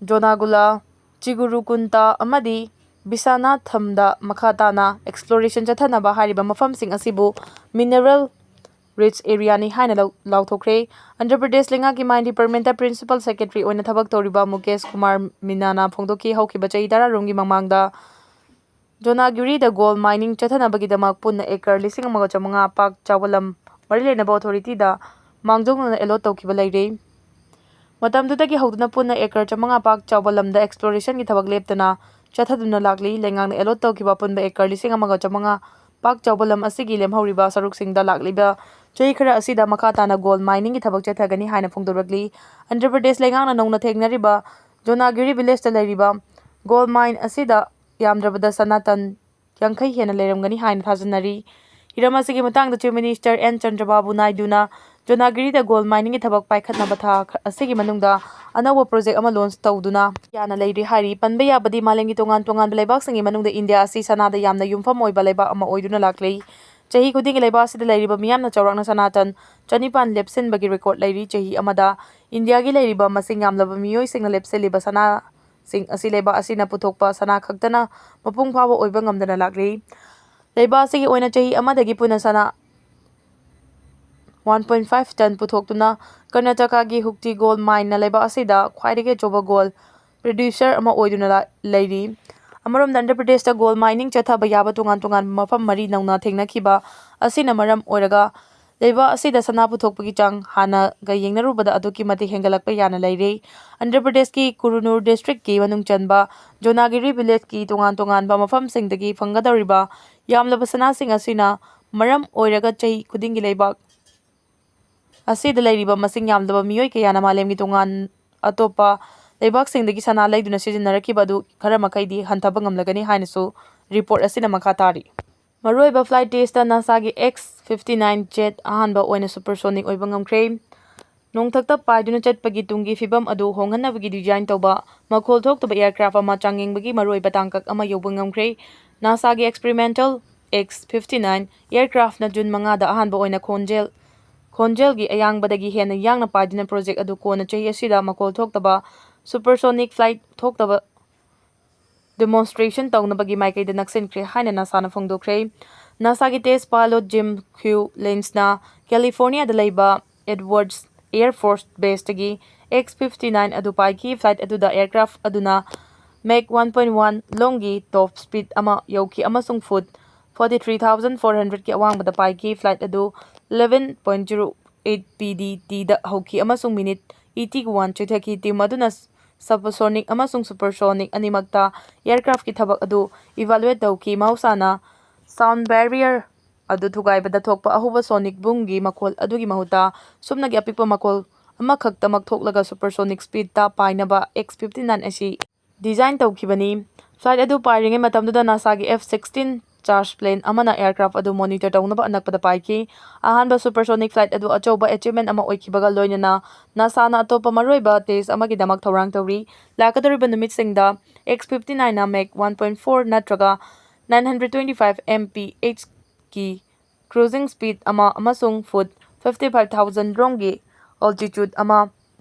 ꯖꯣꯅꯥꯒꯨꯂꯥ, ꯆꯤꯒꯨꯔꯨꯀꯨꯟꯇꯥ ꯑꯃꯗꯤ ꯕꯤꯁꯥꯅꯥꯊꯝꯗ ꯃꯈꯥ ꯇꯥꯅ exploration ꯆꯠꯊꯅꯕ ꯍꯥꯏꯔꯤꯕ ꯃꯐꯝꯁꯤꯡ ꯑꯁꯤꯕꯨ mineral rich area ꯅꯤ ꯍꯥꯏꯅ ꯂꯧ-, ꯂꯥꯎꯊꯣꯛꯈ꯭ꯔꯦ꯫ ꯑꯟꯙ꯭ꯔ ꯄ꯭ꯔꯗꯦꯁ ꯂꯩꯉꯥꯛꯀꯤ mine department ꯇ principal secretary ꯑꯣꯏꯅ ꯊꯕꯛ ꯇꯧꯔꯤꯕ ꯃꯨꯀꯦꯁ ꯀꯨꯃꯥꯔ ꯃꯤꯅꯥꯅ ꯐꯣꯡꯗꯣꯛꯈꯤ, ꯍꯧꯈꯤꯕ ꯆꯍꯤ ꯇꯔꯥꯔꯣꯝꯒꯤ ꯃꯃꯥꯡꯗ ꯖꯣꯅꯥꯒꯤꯔꯤꯗ gold mining ꯆꯠꯊꯅꯕꯒꯤꯗꯃꯛ ꯄꯨꯟꯅ acre ꯂꯤꯁꯤꯡ ꯑꯃꯒ ꯆꯥꯃꯉꯥ ꯄꯥꯛ ꯆꯥꯎꯕ ꯂꯝ ꯃꯔꯤ ꯂꯩꯅꯕ authority ꯗ ꯃꯥꯡꯖꯧꯅꯅ allot ꯇꯧꯈꯤꯕ ꯂꯩꯔꯦ꯫ ꯃꯇꯝꯗꯨꯗꯒꯤ ꯍꯧꯗꯨꯅ ꯄꯨꯟꯅ acre ꯆꯥꯃꯉꯥ ꯄꯥꯛ ꯆꯥꯎꯕ ꯂꯝꯗ exploration ꯒꯤ ꯊꯕꯛ ꯂꯦꯞꯇꯅ ꯆꯠꯊꯗꯨꯅ ꯂꯥꯛꯂꯤ꯫ ꯂꯩꯉꯥꯛꯅ allot ꯇꯧꯈꯤꯕ ꯑꯄꯨꯟꯕ acre ꯂꯤꯁꯤꯡ ꯑꯃꯒ ꯆꯥꯃꯉꯥ ꯄꯥꯛ ꯆꯥꯎꯕ ꯂꯝ ꯑꯁꯤꯒꯤ ꯂꯦꯝꯍꯧꯔꯤꯕ ꯁꯔꯨꯛꯁꯤꯡꯗ ꯂꯥꯛꯂꯤꯕ ꯆꯍꯤ ꯈꯔ ꯑꯁꯤꯗ ꯃꯈꯥ ꯇꯥꯅ gold mining ꯒꯤ ꯊꯕꯛ ꯆꯠꯊꯒꯅꯤ ꯍꯥꯏꯅ ꯐꯣꯡꯗꯣꯔꯛꯂꯤ꯫ ꯑꯟꯙ꯭ꯔ ꯄ꯭ꯔꯗꯦꯁ ꯂꯩꯉꯥꯛꯅ ꯅꯧꯅ ꯊꯦꯡꯅꯔꯤꯕ ꯖꯣꯅꯥꯒꯤꯔꯤ village ꯇ ꯂꯩꯔꯤꯕ gold mine ꯑꯁꯤꯗ ꯌꯥꯝꯗ꯭ꯔꯕꯗ ꯁꯅꯥ ꯇꯟ ꯌꯥꯡꯈꯩ ꯍꯦꯟꯅ ꯂꯩꯔꯝꯒꯅꯤ ꯍꯥꯏꯅ ꯊꯥꯖꯅꯔꯤ꯫ ꯍꯤꯔꯝ ꯑꯁꯤꯒꯤ ꯃꯇꯥꯡꯗ Chief Minister ꯑꯦꯟ ꯆꯟꯗ꯭ꯔꯕꯥꯕꯨ ꯅꯥꯏꯗꯨꯅ ꯖꯣꯅꯥꯒꯤꯔꯤꯗ gold mining ꯒꯤ ꯊꯕꯛ ꯄꯥꯏꯈꯠꯅꯕ ꯊꯥ ꯈ-, ꯑꯁꯤꯒꯤ ꯃꯅꯨꯡꯗ ꯑꯅꯧꯕ project ꯑꯃ launch ꯇꯧꯗꯨꯅ ꯌꯥꯅ ꯂꯩꯔꯤ ꯍꯥꯏꯔꯤ꯫ ꯄꯟꯕ ꯌꯥꯕꯗꯤ ꯃꯥꯂꯦꯝꯒꯤ ꯇꯣꯉꯥꯟ ꯇꯣꯉꯥꯟꯕ ꯂꯩꯕꯥꯛꯁꯤꯡꯒꯤ ꯃꯅꯨꯡꯗ ꯏꯟꯗꯤꯌꯥ ꯑꯁꯤ ꯁꯅꯥꯗ ꯌꯥꯝꯅ ꯌꯨꯝꯐꯝ ꯑꯣꯏꯕ ꯂꯩꯕꯥꯛ ꯑꯃ ꯑꯣꯏꯗꯨꯅ ꯂꯥꯛꯂꯤ꯫ ꯆꯍꯤ ꯈꯨꯗꯤꯡꯒꯤ ꯂꯩꯕꯥꯛ ꯑꯁꯤꯗ ꯂꯩꯔꯤꯕ ꯃꯤꯌꯥꯝꯅ ꯆꯥꯎꯔꯥꯛꯅ ꯁꯅꯥ ꯇꯟ ꯆꯅꯤꯄꯥꯟ ꯂꯦꯞꯁꯤꯟꯕꯒꯤ record ꯂꯩꯔꯤ꯫ ꯆꯍꯤ ꯑꯃꯗ ꯏꯟꯗꯤꯌꯥꯒꯤ ꯂꯩꯔꯤꯕ ꯃꯁꯤꯡ ꯌꯥꯝꯂꯕ ꯃꯤꯑꯣꯏꯁꯤꯡꯅ ꯂꯦꯞꯁꯤꯜꯂꯤꯕ ꯁꯅꯥ ꯁꯤꯡ ꯑꯁꯤ ꯂꯩꯕꯥꯛ ꯑꯁꯤꯅ ꯄꯨꯊꯣꯛꯄ ꯁꯅꯥ ꯈꯛꯇꯅ ꯃꯄꯨꯡ ꯐꯥꯕ ꯑꯣꯏꯕ ꯉꯝꯗꯅ ꯂꯥꯛꯂꯤ꯫ ꯂꯩꯕꯥꯛ ꯑꯁꯤꯒꯤ ꯑꯣꯏꯅ ꯆꯍꯤ ꯑꯃꯗꯒꯤ ꯄꯨꯟꯅ ꯁꯅꯥ one point five ton ꯄꯨꯊꯣꯛꯇꯨꯅ ꯀꯔꯅꯥꯇꯀꯥꯒꯤ ꯍꯨꯛꯇꯤ gold mine ꯅ ꯂꯩꯕꯥꯛ ꯑꯁꯤꯗ ꯈ꯭ꯋꯥꯏꯗꯒꯤ ꯑꯆꯧꯕ gold producer ꯑꯃ ꯑꯣꯏꯗꯨꯅ ꯂꯥ-, ꯂꯩꯔꯤ꯫ ꯑꯃꯔꯣꯝꯗ ꯑꯟꯙ꯭ꯔ ꯄ꯭ꯔꯗꯦꯁꯇ gold mining ꯆꯠꯊꯕ ꯌꯥꯕ ꯇꯣꯉꯥꯟ ꯇꯣꯉꯥꯟꯕ ꯃꯐꯝ ꯃꯔꯤ ꯅꯧꯅ ꯊꯦꯡꯅꯈꯤꯕ ꯑꯁꯤꯅ ꯃꯔꯝ ꯑꯣꯏꯔꯒ ꯂꯩꯕꯥꯛ ꯑꯁꯤꯗ ꯁꯅꯥ ꯄꯨꯊꯣꯛꯄꯒꯤ ꯆꯥꯡ ꯍꯥꯟꯅꯒ ꯌꯦꯡꯅꯔꯨꯕꯗ ꯑꯗꯨꯛꯀꯤ ꯃꯇꯤꯛ ꯍꯦꯟꯒꯠꯂꯛꯄ ꯌꯥꯅ ꯂꯩꯔꯦ꯫ ꯑꯟꯙ꯭ꯔ ꯄ꯭ꯔꯗꯦꯁꯀꯤ ꯀꯨꯔꯨꯅꯨꯔ district ꯀꯤ ꯃꯅꯨꯡ ꯆꯟꯕ ꯖꯣꯅꯥꯒꯤꯔꯤ village ꯀꯤ ꯇꯣꯉꯥꯟ ꯇꯣꯉꯥꯟꯕ ꯃꯐꯝꯁꯤꯡꯗꯒꯤ ꯐꯪꯒꯗꯧꯔꯤꯕ ꯌꯥꯝꯂꯕ ꯁꯅꯥꯁꯤꯡ ꯑꯁꯤꯅ ꯃꯔꯝ ꯑꯣꯏꯔꯒ ꯆꯍꯤ ꯈꯨꯗꯤꯡꯒꯤ ꯂꯩꯕꯥꯛ ꯑꯁꯤꯗ ꯂꯩꯔꯤꯕ ꯃꯁꯤꯡ ꯌꯥꯝꯂꯕ ꯃꯤꯑꯣꯏ ꯀꯌꯥꯅ ꯃꯥꯂꯦꯝꯒꯤ ꯇꯣꯉꯥꯟ ꯑꯇꯣꯞꯄ ꯂꯩꯕꯥꯛꯁꯤꯡꯗꯒꯤ ꯁꯅꯥ ꯂꯩꯗꯨꯅ ꯁꯤꯖꯤꯟꯅꯔꯛꯈꯤꯕ ꯑꯗꯨ ꯈꯔ ꯃꯈꯩꯗꯤ ꯍꯟꯊꯕ ꯉꯝꯂꯒꯅꯤ ꯍꯥꯏꯅꯁꯨ report ꯑꯁꯤꯅ ꯃꯈꯥ ꯇꯥꯔꯤ꯫ ꯃꯔꯨꯑꯣꯏꯕ flight test ꯇ ꯅꯥꯁꯥꯒꯤ X fifty nine jet ꯑꯍꯥꯟꯕ ꯑꯣꯏꯅ supersonic ꯑꯣꯏꯕ ꯉꯝꯈ꯭ꯔꯦ꯫ ꯅꯣꯡꯊꯛꯇ ꯄꯥꯏꯗꯨꯅ ꯆꯠꯄꯒꯤ ꯇꯨꯡꯒꯤ ꯐꯤꯕꯝ ꯑꯗꯨ ꯍꯣꯡꯍꯟꯅꯕꯒꯤ design ꯇꯧꯕ ꯃꯈꯣꯜ ꯊꯣꯛꯇꯕ aircraft ꯑꯃ ꯆꯥꯡꯌꯦꯡꯕꯒꯤ ꯃꯔꯨꯑꯣꯏꯕ ꯇꯥꯡꯀꯛ ꯑꯃ ꯌꯧꯕ ꯉꯝꯈ꯭ꯔꯦ꯫ ꯅꯥꯁꯥꯒꯤ experimental X fifty nine aircraft ꯅ June ꯃꯉꯥꯗ ꯑꯍꯥꯟꯕ ꯑꯣꯏꯅ ꯈꯣꯟꯖꯦꯜ, ꯈꯣꯟꯖꯦꯜꯒꯤ ꯑꯌꯥꯡꯕꯗꯒꯤ ꯍꯦꯟꯅ ꯌꯥꯡꯅ ꯄꯥꯏꯗꯨꯅ project ꯑꯗꯨ ꯀꯣꯟꯅ ꯆꯍꯤ ꯑꯁꯤꯗ ꯃꯈꯣꯜ ꯊꯣꯛꯇꯕ supersonic flight ꯊꯣꯛꯇꯕ demonstration ꯇꯧꯅꯕꯒꯤ ꯃꯥꯏꯀꯩꯗ ꯅꯛꯁꯤꯟꯈ꯭ꯔꯦ ꯍꯥꯏꯅ ꯅꯥꯁꯥꯅ ꯐꯣꯡꯗꯣꯛꯈ꯭ꯔꯦ꯫ ꯅꯥꯁꯥꯒꯤ test pilot Jim Q Lynch ꯅ ꯀꯦꯂꯤꯐꯣꯔꯅꯤꯌꯥꯗ ꯂꯩꯕ Edwards Air Force Base ꯇꯒꯤ X fifty nine ꯑꯗꯨ ꯄꯥꯏꯈꯤ꯫ Flight ꯑꯗꯨꯗ aircraft ꯑꯗꯨꯅ Mach one point one ꯂꯣꯝꯒꯤ top speed ꯑꯃ ꯌꯧꯈꯤ ꯑꯃꯁꯨꯡ foot forty three thousand four hundred ꯀꯤ ꯑꯋꯥꯡꯕꯗ ꯄꯥꯏꯈꯤ꯫ Flight ꯑꯗꯨ eleven point zero eight P D T ꯗ ꯍꯧꯈꯤ ꯑꯃꯁꯨꯡ minute eighty one ꯆꯨꯊꯈꯤ꯫ Team ꯑꯗꯨꯅ subsonic ꯑꯃꯁꯨꯡ supersonic ꯑꯅꯤꯃꯛꯇ aircraft ꯀꯤ ꯊꯕꯛ ꯑꯗꯨ evaluate ꯇꯧꯈꯤ꯫ ꯃꯍꯧꯁꯥꯅ sound barrier ꯑꯗꯨ ꯊꯨꯒꯥꯏꯕꯗ ꯊꯣꯛꯄ ꯑꯍꯧꯕ sonic boom ꯒꯤ ꯃꯈꯣꯜ ꯑꯗꯨꯒꯤ ꯃꯍꯨꯠꯇ ꯁꯨꯞꯅꯒꯤ ꯑꯄꯤꯛꯄ ꯃꯈꯣꯜ ꯑꯃꯈꯛꯇꯃꯛ ꯊꯣꯛꯂꯒ supersonic speed ꯇ ꯄꯥꯏꯅꯕ X fifty nine ꯑꯁꯤ design ꯇꯧꯈꯤꯕꯅꯤ꯫ Flight ꯑꯗꯨ ꯄꯥꯏꯔꯤꯉꯩ ꯃꯇꯝꯗꯨꯗ ꯅꯥꯁꯥꯒꯤ F sixteen charge plane ꯑꯃꯅ aircraft ꯑꯗꯨ monitor ꯇꯧꯅꯕ ꯑꯅꯛꯄꯗ ꯄꯥꯏꯈꯤ꯫ ꯑꯍꯥꯟꯕ supersonic flight ꯑꯗꯨ ꯑꯆꯧꯕ achievement ꯑꯃ ꯑꯣꯏꯈꯤꯕꯒ ꯂꯣꯏꯅꯅ ꯅꯥꯁꯥꯅ ꯑꯇꯣꯞꯄ ꯃꯔꯨꯑꯣꯏꯕ test ꯑꯃꯒꯤꯗꯃꯛ ꯊꯧꯔꯥꯡ ꯇꯧꯔꯤ꯫ ꯂꯥꯛꯀꯗꯧꯔꯤꯕ ꯅꯨꯃꯤꯠꯁꯤꯡꯗ X fifty nine ꯅ Mach one point four ꯅꯠꯇ꯭ꯔꯒ nine hundred twenty five M P H ꯀꯤ cruising speed ꯑꯃ ꯑꯃꯁꯨꯡ foot fifty five thousand ꯔꯣꯝꯒꯤ altitude ꯑꯃ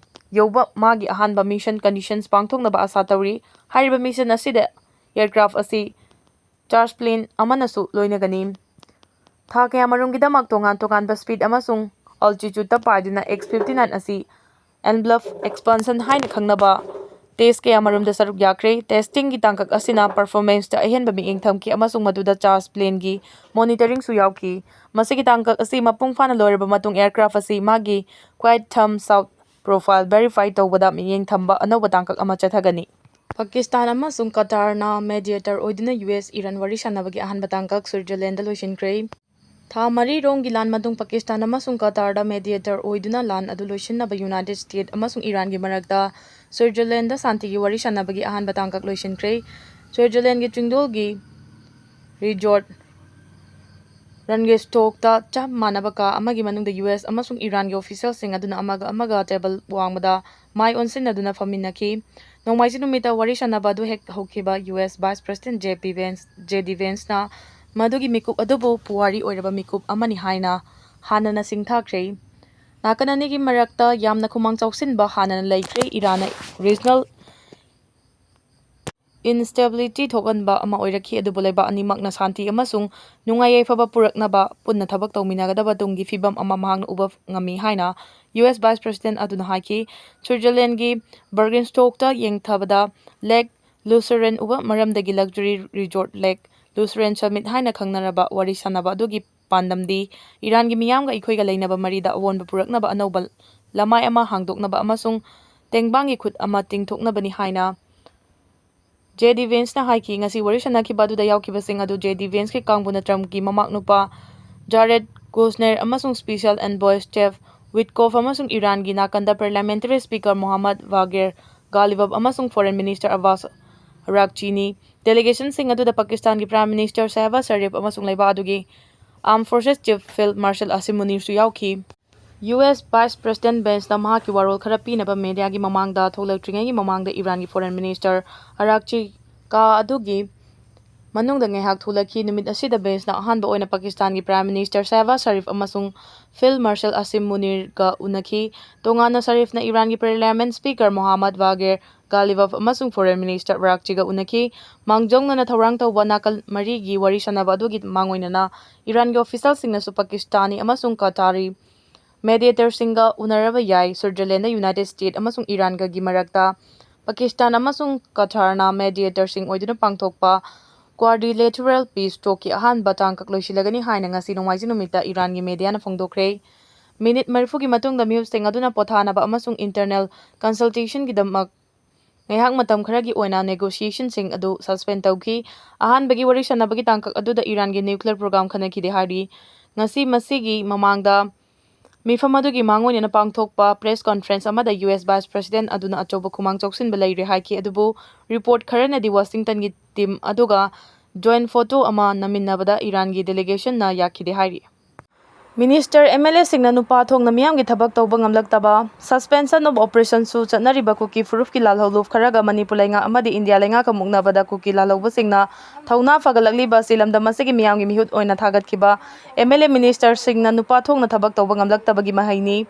ꯌꯧꯕ ꯃꯥꯒꯤ ꯑꯍꯥꯟꯕ mission conditions ꯄꯥꯡꯊꯣꯛꯅꯕ ꯑꯥꯁꯥ ꯇꯧꯔꯤ꯫ ꯍꯥꯏꯔꯤꯕ mission ꯑꯁꯤꯗ aircraft ꯑꯁꯤ charge plane ꯑꯃꯅꯁꯨ ꯂꯣꯏꯅꯒꯅꯤ꯫ ꯊꯥ ꯀꯌꯥꯃꯔꯨꯝꯒꯤꯗꯃꯛ ꯇꯣꯉꯥꯟ ꯇꯣꯉꯥꯟꯕ speed ꯑꯃꯁꯨꯡ altitudeꯇ ꯄꯥꯏꯗꯨꯅ X fifty nine ꯑꯁꯤ envelope expansion ꯍꯥꯏꯅ ꯈꯪꯅꯕ test ꯀꯌꯥꯃꯔꯨꯝꯗ ꯁꯔꯨꯛ ꯌꯥꯈ꯭ꯔꯦ꯫ Testingꯒꯤ ꯇꯥꯡꯀꯛ ꯑꯁꯤꯅ performanceꯇ ꯑꯍꯦꯟꯕ ꯃꯤꯠꯌꯦꯡ ꯊꯝꯈꯤ ꯑꯃꯁꯨꯡ ꯃꯗꯨꯗ charge planeꯒꯤ monitoringꯁꯨ ꯌꯥꯎꯈꯤ꯫ ꯃꯁꯤꯒꯤ ꯇꯥꯡꯀꯛ ꯑꯁꯤ ꯃꯄꯨꯡ ꯐꯥꯅ ꯂꯣꯏꯔꯕ ꯃꯇꯨꯡ aircraft ꯑꯁꯤ ꯃꯥꯒꯤ quiet time south profile verify ꯇꯧꯕꯗ ꯃꯤꯠꯌꯦꯡ ꯊꯝꯕ ꯑꯅꯧꯕ ꯇꯥꯡꯀꯛ ꯑꯃ ꯆꯠꯊꯒꯅꯤ꯫ ꯄꯥꯀꯤꯁꯇꯥꯟ ꯑꯃꯁꯨꯡ ꯀꯇꯥꯔꯅ mediator ꯑꯣꯏꯗꯨꯅ ꯌꯨ ꯑꯦꯁ ꯏꯔꯥꯟ ꯋꯥꯔꯤ ꯁꯥꯟꯅꯕꯒꯤ ꯑꯍꯥꯟꯕ ꯇꯥꯡꯀꯛ ꯁ꯭ꯋꯤꯠꯖꯔꯂꯦꯟꯗ ꯂꯣꯏꯁꯤꯟꯈ꯭ꯔꯦ꯫ ꯊꯥ ꯃꯔꯤ ꯔꯣꯝꯒꯤ ꯂꯥꯟ ꯃꯇꯨꯡ ꯄꯥꯀꯤꯁꯇꯥꯟ ꯑꯃꯁꯨꯡ ꯀꯇꯥꯔꯗ mediator ꯑꯣꯏꯗꯨꯅ ꯂꯥꯟ ꯑꯗꯨ ꯂꯣꯏꯁꯤꯟꯅꯕ ꯌꯨꯅꯥꯏꯇꯦꯗ ꯁ꯭ꯇꯦꯠ ꯑꯃꯁꯨꯡ ꯏꯔꯥꯟꯒꯤ ꯃꯔꯛꯇ ꯁ꯭ꯋꯤꯠꯖꯔꯂꯦꯟꯗ ꯁꯥꯟꯇꯤꯒꯤ ꯋꯥꯔꯤ ꯁꯥꯟꯅꯕꯒꯤ ꯑꯍꯥꯟꯕ ꯇꯥꯡꯀꯛ ꯂꯣꯏꯁꯤꯟꯈ꯭ꯔꯦ꯫ ꯁ꯭ꯋꯤꯠꯖꯔꯂꯦꯟꯒꯤ ꯆꯤꯡꯗꯣꯜꯒꯤ resort ꯔꯟꯒꯦꯁꯇꯣꯛꯇ ꯆꯞ ꯃꯥꯟꯅꯕ ꯀꯥ ꯑꯃꯒꯤ ꯃꯅꯨꯡꯗ ꯌꯨ ꯑꯦꯁ ꯑꯃꯁꯨꯡ ꯏꯔꯥꯟꯒꯤ officialꯁꯤꯡ ꯑꯗꯨꯅ ꯑꯃꯒ ꯑꯃꯒ table ꯋꯥꯡꯃꯗ ꯃꯥꯏ ꯑꯣꯟꯁꯤꯟꯅꯗꯨꯅ ꯐꯝꯃꯤꯟꯅꯈꯤ꯫ ꯅꯣꯡꯃꯥꯏꯖꯤꯡ ꯅꯨꯃꯤꯠꯇ ꯋꯥꯔꯤ ꯁꯥꯟꯅꯕ ꯑꯗꯨ ꯍꯦꯛ ꯍꯧꯈꯤꯕ U S Vice President J P Vance, J D Vanceꯅ ꯃꯗꯨꯒꯤ ꯃꯤꯀꯨꯞ ꯑꯗꯨꯕꯨ ꯄꯨꯋꯥꯔꯤ ꯑꯣꯏꯔꯕ ꯃꯤꯀꯨꯞ ꯑꯃꯅꯤ ꯍꯥꯏꯅ ꯍꯥꯟꯅꯅ ꯁꯤꯡꯊꯥꯈ꯭ꯔꯦ꯫ ꯅꯥꯀꯟ ꯑꯅꯤꯒꯤ ꯃꯔꯛꯇ ꯌꯥꯝꯅ ꯈꯨꯃꯥꯡ ꯆꯥꯎꯁꯤꯟꯕ ꯍꯥꯟꯅꯅ ꯂꯩꯈ꯭ꯔꯦ꯫ ꯏꯔꯥꯟꯅ regional instability ꯊꯣꯛꯍꯟꯕ ꯑꯃ ꯑꯣꯏꯔꯛꯈꯤ, ꯑꯗꯨꯕꯨ ꯂꯩꯕꯥꯛ ꯑꯅꯤꯃꯛꯅ ꯁꯥꯟꯇꯤ ꯑꯃꯁꯨꯡ ꯅꯨꯡꯉꯥꯏ ꯌꯥꯏꯐꯕ ꯄꯨꯔꯛꯅꯕ ꯄꯨꯟꯅ ꯊꯕꯛ ꯇꯧꯃꯤꯟꯅꯒꯗꯕ ꯇꯨꯡꯒꯤ ꯐꯤꯕꯝ ꯑꯃ ꯃꯍꯥꯛꯅ ꯎꯕ ꯉꯝꯃꯤ ꯍꯥꯏꯅ ꯌꯨ ꯑꯦꯁ Vice President ꯑꯗꯨꯅ ꯍꯥꯏꯈꯤ꯫ ꯁ꯭ꯋꯤꯠꯖꯔꯂꯦꯟꯒꯤ ꯕꯔꯒꯦꯟꯁꯇꯣꯛꯇ ꯌꯦꯡꯊꯕꯗ Lake Lucerne ꯎꯕ ꯃꯔꯝꯗꯒꯤ luxury resort Lake Lucerne Summit ꯍꯥꯏꯅ ꯈꯪꯅꯔꯕ ꯋꯥꯔꯤ ꯁꯥꯟꯅꯕ ꯑꯗꯨꯒꯤ ꯄꯥꯟꯗꯝꯗꯤ ꯏꯔꯥꯟꯒꯤ ꯃꯤꯌꯥꯝꯒ ꯑꯩꯈꯣꯏꯒ ꯂꯩꯅꯕ ꯃꯔꯤꯗ ꯑꯑꯣꯟꯕ ꯄꯨꯔꯛꯅꯕ ꯑꯅꯧꯕ ꯂꯃꯥꯏ ꯑꯃ ꯍꯥꯡꯗꯣꯛꯅꯕ ꯑꯃꯁꯨꯡ ꯇꯦꯡꯕꯥꯡꯒꯤ ꯈꯨꯠ ꯑꯃ ꯇꯤꯡꯊꯣꯛꯅꯕꯅꯤ ꯍꯥꯏꯅ J D Vanceꯅ ꯍꯥꯏꯈꯤ꯫ ꯉꯁꯤ ꯋꯥꯔꯤ ꯁꯥꯟꯅꯈꯤꯕ ꯑꯗꯨꯗ ꯌꯥꯎꯈꯤꯕꯁꯤꯡ ꯑꯗꯨ J D Vanceꯀꯤ ꯀꯥꯡꯕꯨꯅ Trumpꯀꯤ ꯃꯃꯥ ꯅꯨꯄꯥ Jared Kushner ꯑꯃꯁꯨꯡ Special Envoy Steve Witkoff ꯑꯃꯁꯨꯡ ꯏꯔꯥꯟꯒꯤ ꯅꯥꯀꯟꯗ Parliamentary Speaker Mohammad Bagher Ghalibaf ꯑꯃꯁꯨꯡ Foreign Minister Abbas Araghchini꯫ Delegationꯁꯤꯡ ꯑꯗꯨꯗ ꯄꯥꯀꯤꯁꯇꯥꯟꯒꯤ Prime Minister Shehbaz Sharif ꯑꯃꯁꯨꯡ ꯂꯩꯕꯥꯛ ꯑꯗꯨꯒꯤ Armed Forces Chief Field Marshal Asim Munirꯁꯨ ꯌꯥꯎꯈꯤ꯫ ꯌꯨ ꯑꯦꯁ Vice President Vanceꯅ ꯃꯍꯥꯛꯀꯤ ꯋꯥꯔꯣꯜ ꯈꯔ ꯄꯤꯅꯕ mediaꯒꯤ ꯃꯃꯥꯡꯗ ꯊꯣꯛꯂꯛꯇ꯭ꯔꯤꯉꯩꯒꯤ ꯃꯃꯥꯡꯗ ꯏꯔꯥꯟꯒꯤ Foreign Minister Araghchi ꯀꯥ ꯑꯗꯨꯒꯤ ꯃꯅꯨꯡꯗ ꯉꯥꯏꯍꯥꯛ ꯊꯣꯛꯂꯛꯈꯤ꯫ ꯅꯨꯃꯤꯠ ꯑꯁꯤꯗ ꯕꯦꯟꯁꯅ ꯑꯍꯥꯟꯕ ꯑꯣꯏꯅ ꯄꯥꯀꯤꯁꯇꯥꯟꯒꯤ Prime Minister Shehbaz Sharif ꯑꯃꯁꯨꯡ Field Marshal Asim Munirꯒ ꯎꯅꯈꯤ꯫ ꯇꯣꯉꯥꯟꯅ ꯁꯔꯤꯐꯅ ꯏꯔꯥꯟꯒꯤ Parliament Speaker Mohammad Bagher Ghalibaf ꯑꯃꯁꯨꯡ Foreign Minister ꯑꯔꯥꯛꯆꯤꯒ ꯎꯅꯈꯤ꯫ ꯃꯥꯡꯖꯧꯅꯅ ꯊꯧꯔꯥꯡ ꯇꯧꯕ ꯅꯥꯀꯜ ꯃꯔꯤꯒꯤ ꯋꯥꯔꯤ ꯁꯥꯟꯅꯕ ꯑꯗꯨꯒꯤ ꯃꯥꯡꯑꯣꯏꯅꯅ ꯏꯔꯥꯟꯒꯤ officialꯁꯤꯡꯅꯁꯨ ꯄꯥꯀꯤꯁꯇꯥꯅꯤ ꯑꯃꯁꯨꯡ ꯀꯇꯥꯔꯤ mediatorꯁꯤꯡꯒ ꯎꯅꯔꯕ ꯌꯥꯏ꯫ Switzerlandꯗ United States ꯑꯃꯁꯨꯡ ꯏꯔꯥꯟꯒꯒꯤ ꯃꯔꯛꯇ ꯄꯥꯀꯤꯁꯇꯥꯟ ꯑꯃꯁꯨꯡ ꯀꯇꯥꯔꯅ mediatorꯁꯤꯡ ꯑꯣꯏꯗꯨꯅ ꯄꯥꯡꯊꯣꯛꯄ Quadrilateral Peace Talkꯀꯤ ꯑꯍꯥꯟꯕ ꯇꯥꯡꯀꯛ ꯂꯣꯏꯁꯤꯜꯂꯒꯅꯤ ꯍꯥꯏꯅ ꯉꯁꯤ ꯅꯣꯡꯃꯥꯏꯖꯤꯡ ꯅꯨꯃꯤꯠꯇ ꯏꯔꯥꯟꯒꯤ mediaꯅ ꯐꯣꯡꯗꯣꯛꯈ꯭ꯔꯦ꯫ ꯃꯤꯅꯤꯠ ꯃꯔꯤꯐꯨꯒꯤ ꯃꯇꯨꯡꯗ ꯃꯤꯍꯨꯠ ꯁꯦꯡꯅꯗꯨꯅ ꯄꯣꯊꯥꯅꯕ ꯑꯃꯁꯨꯡ internal consultationꯒꯤꯗꯃꯛ ꯉꯥꯏꯍꯥꯛ ꯃꯇꯝ ꯈꯔꯒꯤ ꯑꯣꯏꯅ negotiationꯁꯤꯡ ꯑꯗꯨ suspend ꯇꯧꯈꯤ꯫ ꯑꯍꯥꯟꯕꯒꯤ ꯋꯥꯔꯤ ꯁꯥꯟꯅꯕꯒꯤ ꯇꯥꯡꯀꯛ ꯑꯗꯨꯗ ꯏꯔꯥꯟꯒꯤ nuclear program ꯈꯟꯅꯈꯤꯗꯦ ꯍꯥꯏꯔꯤ꯫ ꯉꯁꯤ ꯃꯁꯤꯒꯤ ꯃꯃꯥꯡꯗ ꯃꯤꯐꯝ ꯑꯗꯨꯒꯤ ꯃꯥꯡꯑꯣꯏꯅꯅ ꯄꯥꯡꯊꯣꯛꯄ press conference ꯑꯃꯗ US Vice President ꯑꯗꯨꯅ ꯑꯆꯧꯕ ꯈꯨꯃꯥꯡ ꯆꯥꯎꯁꯤꯟꯕ ꯂꯩꯔꯦ ꯍꯥꯏꯈꯤ, ꯑꯗꯨꯕꯨ report ꯈꯔꯅꯗꯤ Washingtonꯒꯤ team ꯑꯗꯨꯒ joint photo ꯑꯃ ꯅꯝꯃꯤꯟꯅꯕꯗ ꯏꯔꯥꯟꯒꯤ delegationꯅ ꯌꯥꯈꯤꯗꯦ ꯍꯥꯏꯔꯤ꯫ Minister, MLAꯁꯤꯡꯅ ꯅꯨꯄꯥ ꯊꯣꯛꯅ ꯃꯤꯌꯥꯝꯒꯤ ꯊꯕꯛ ꯇꯧꯕ ꯉꯝꯂꯛꯇꯕ, suspension of operationꯁꯨ ꯆꯠꯅꯔꯤꯕ ꯀꯨꯀꯤ ꯐꯨꯔꯨꯞꯀꯤ ꯂꯥꯜꯍꯧꯂꯨꯞ ꯈꯔꯒ ꯃꯅꯤꯄꯨꯔ ꯂꯩꯉꯥꯛ ꯑꯃꯗꯤ ꯏꯟꯗꯤꯌꯥ ꯂꯩꯉꯥꯛꯀ ꯃꯨꯛꯅꯕꯗ ꯀꯨꯀꯤ ꯂꯥꯜꯍꯧꯕꯁꯤꯡꯅ ꯊꯧꯅꯥ ꯐꯒꯠꯂꯛꯂꯤꯕ ꯑꯁꯤ ꯂꯝꯗꯝ ꯑꯁꯤꯒꯤ ꯃꯤꯌꯥꯝꯒꯤ ꯃꯤꯍꯨꯠ ꯑꯣꯏꯅ ꯊꯥꯒꯠꯈꯤꯕ MLA ministerꯁꯤꯡꯅ ꯅꯨꯄꯥ ꯊꯣꯛꯅ ꯊꯕꯛ ꯇꯧꯕ ꯉꯝꯂꯛꯇꯕꯒꯤ ꯃꯍꯩꯅꯤ꯫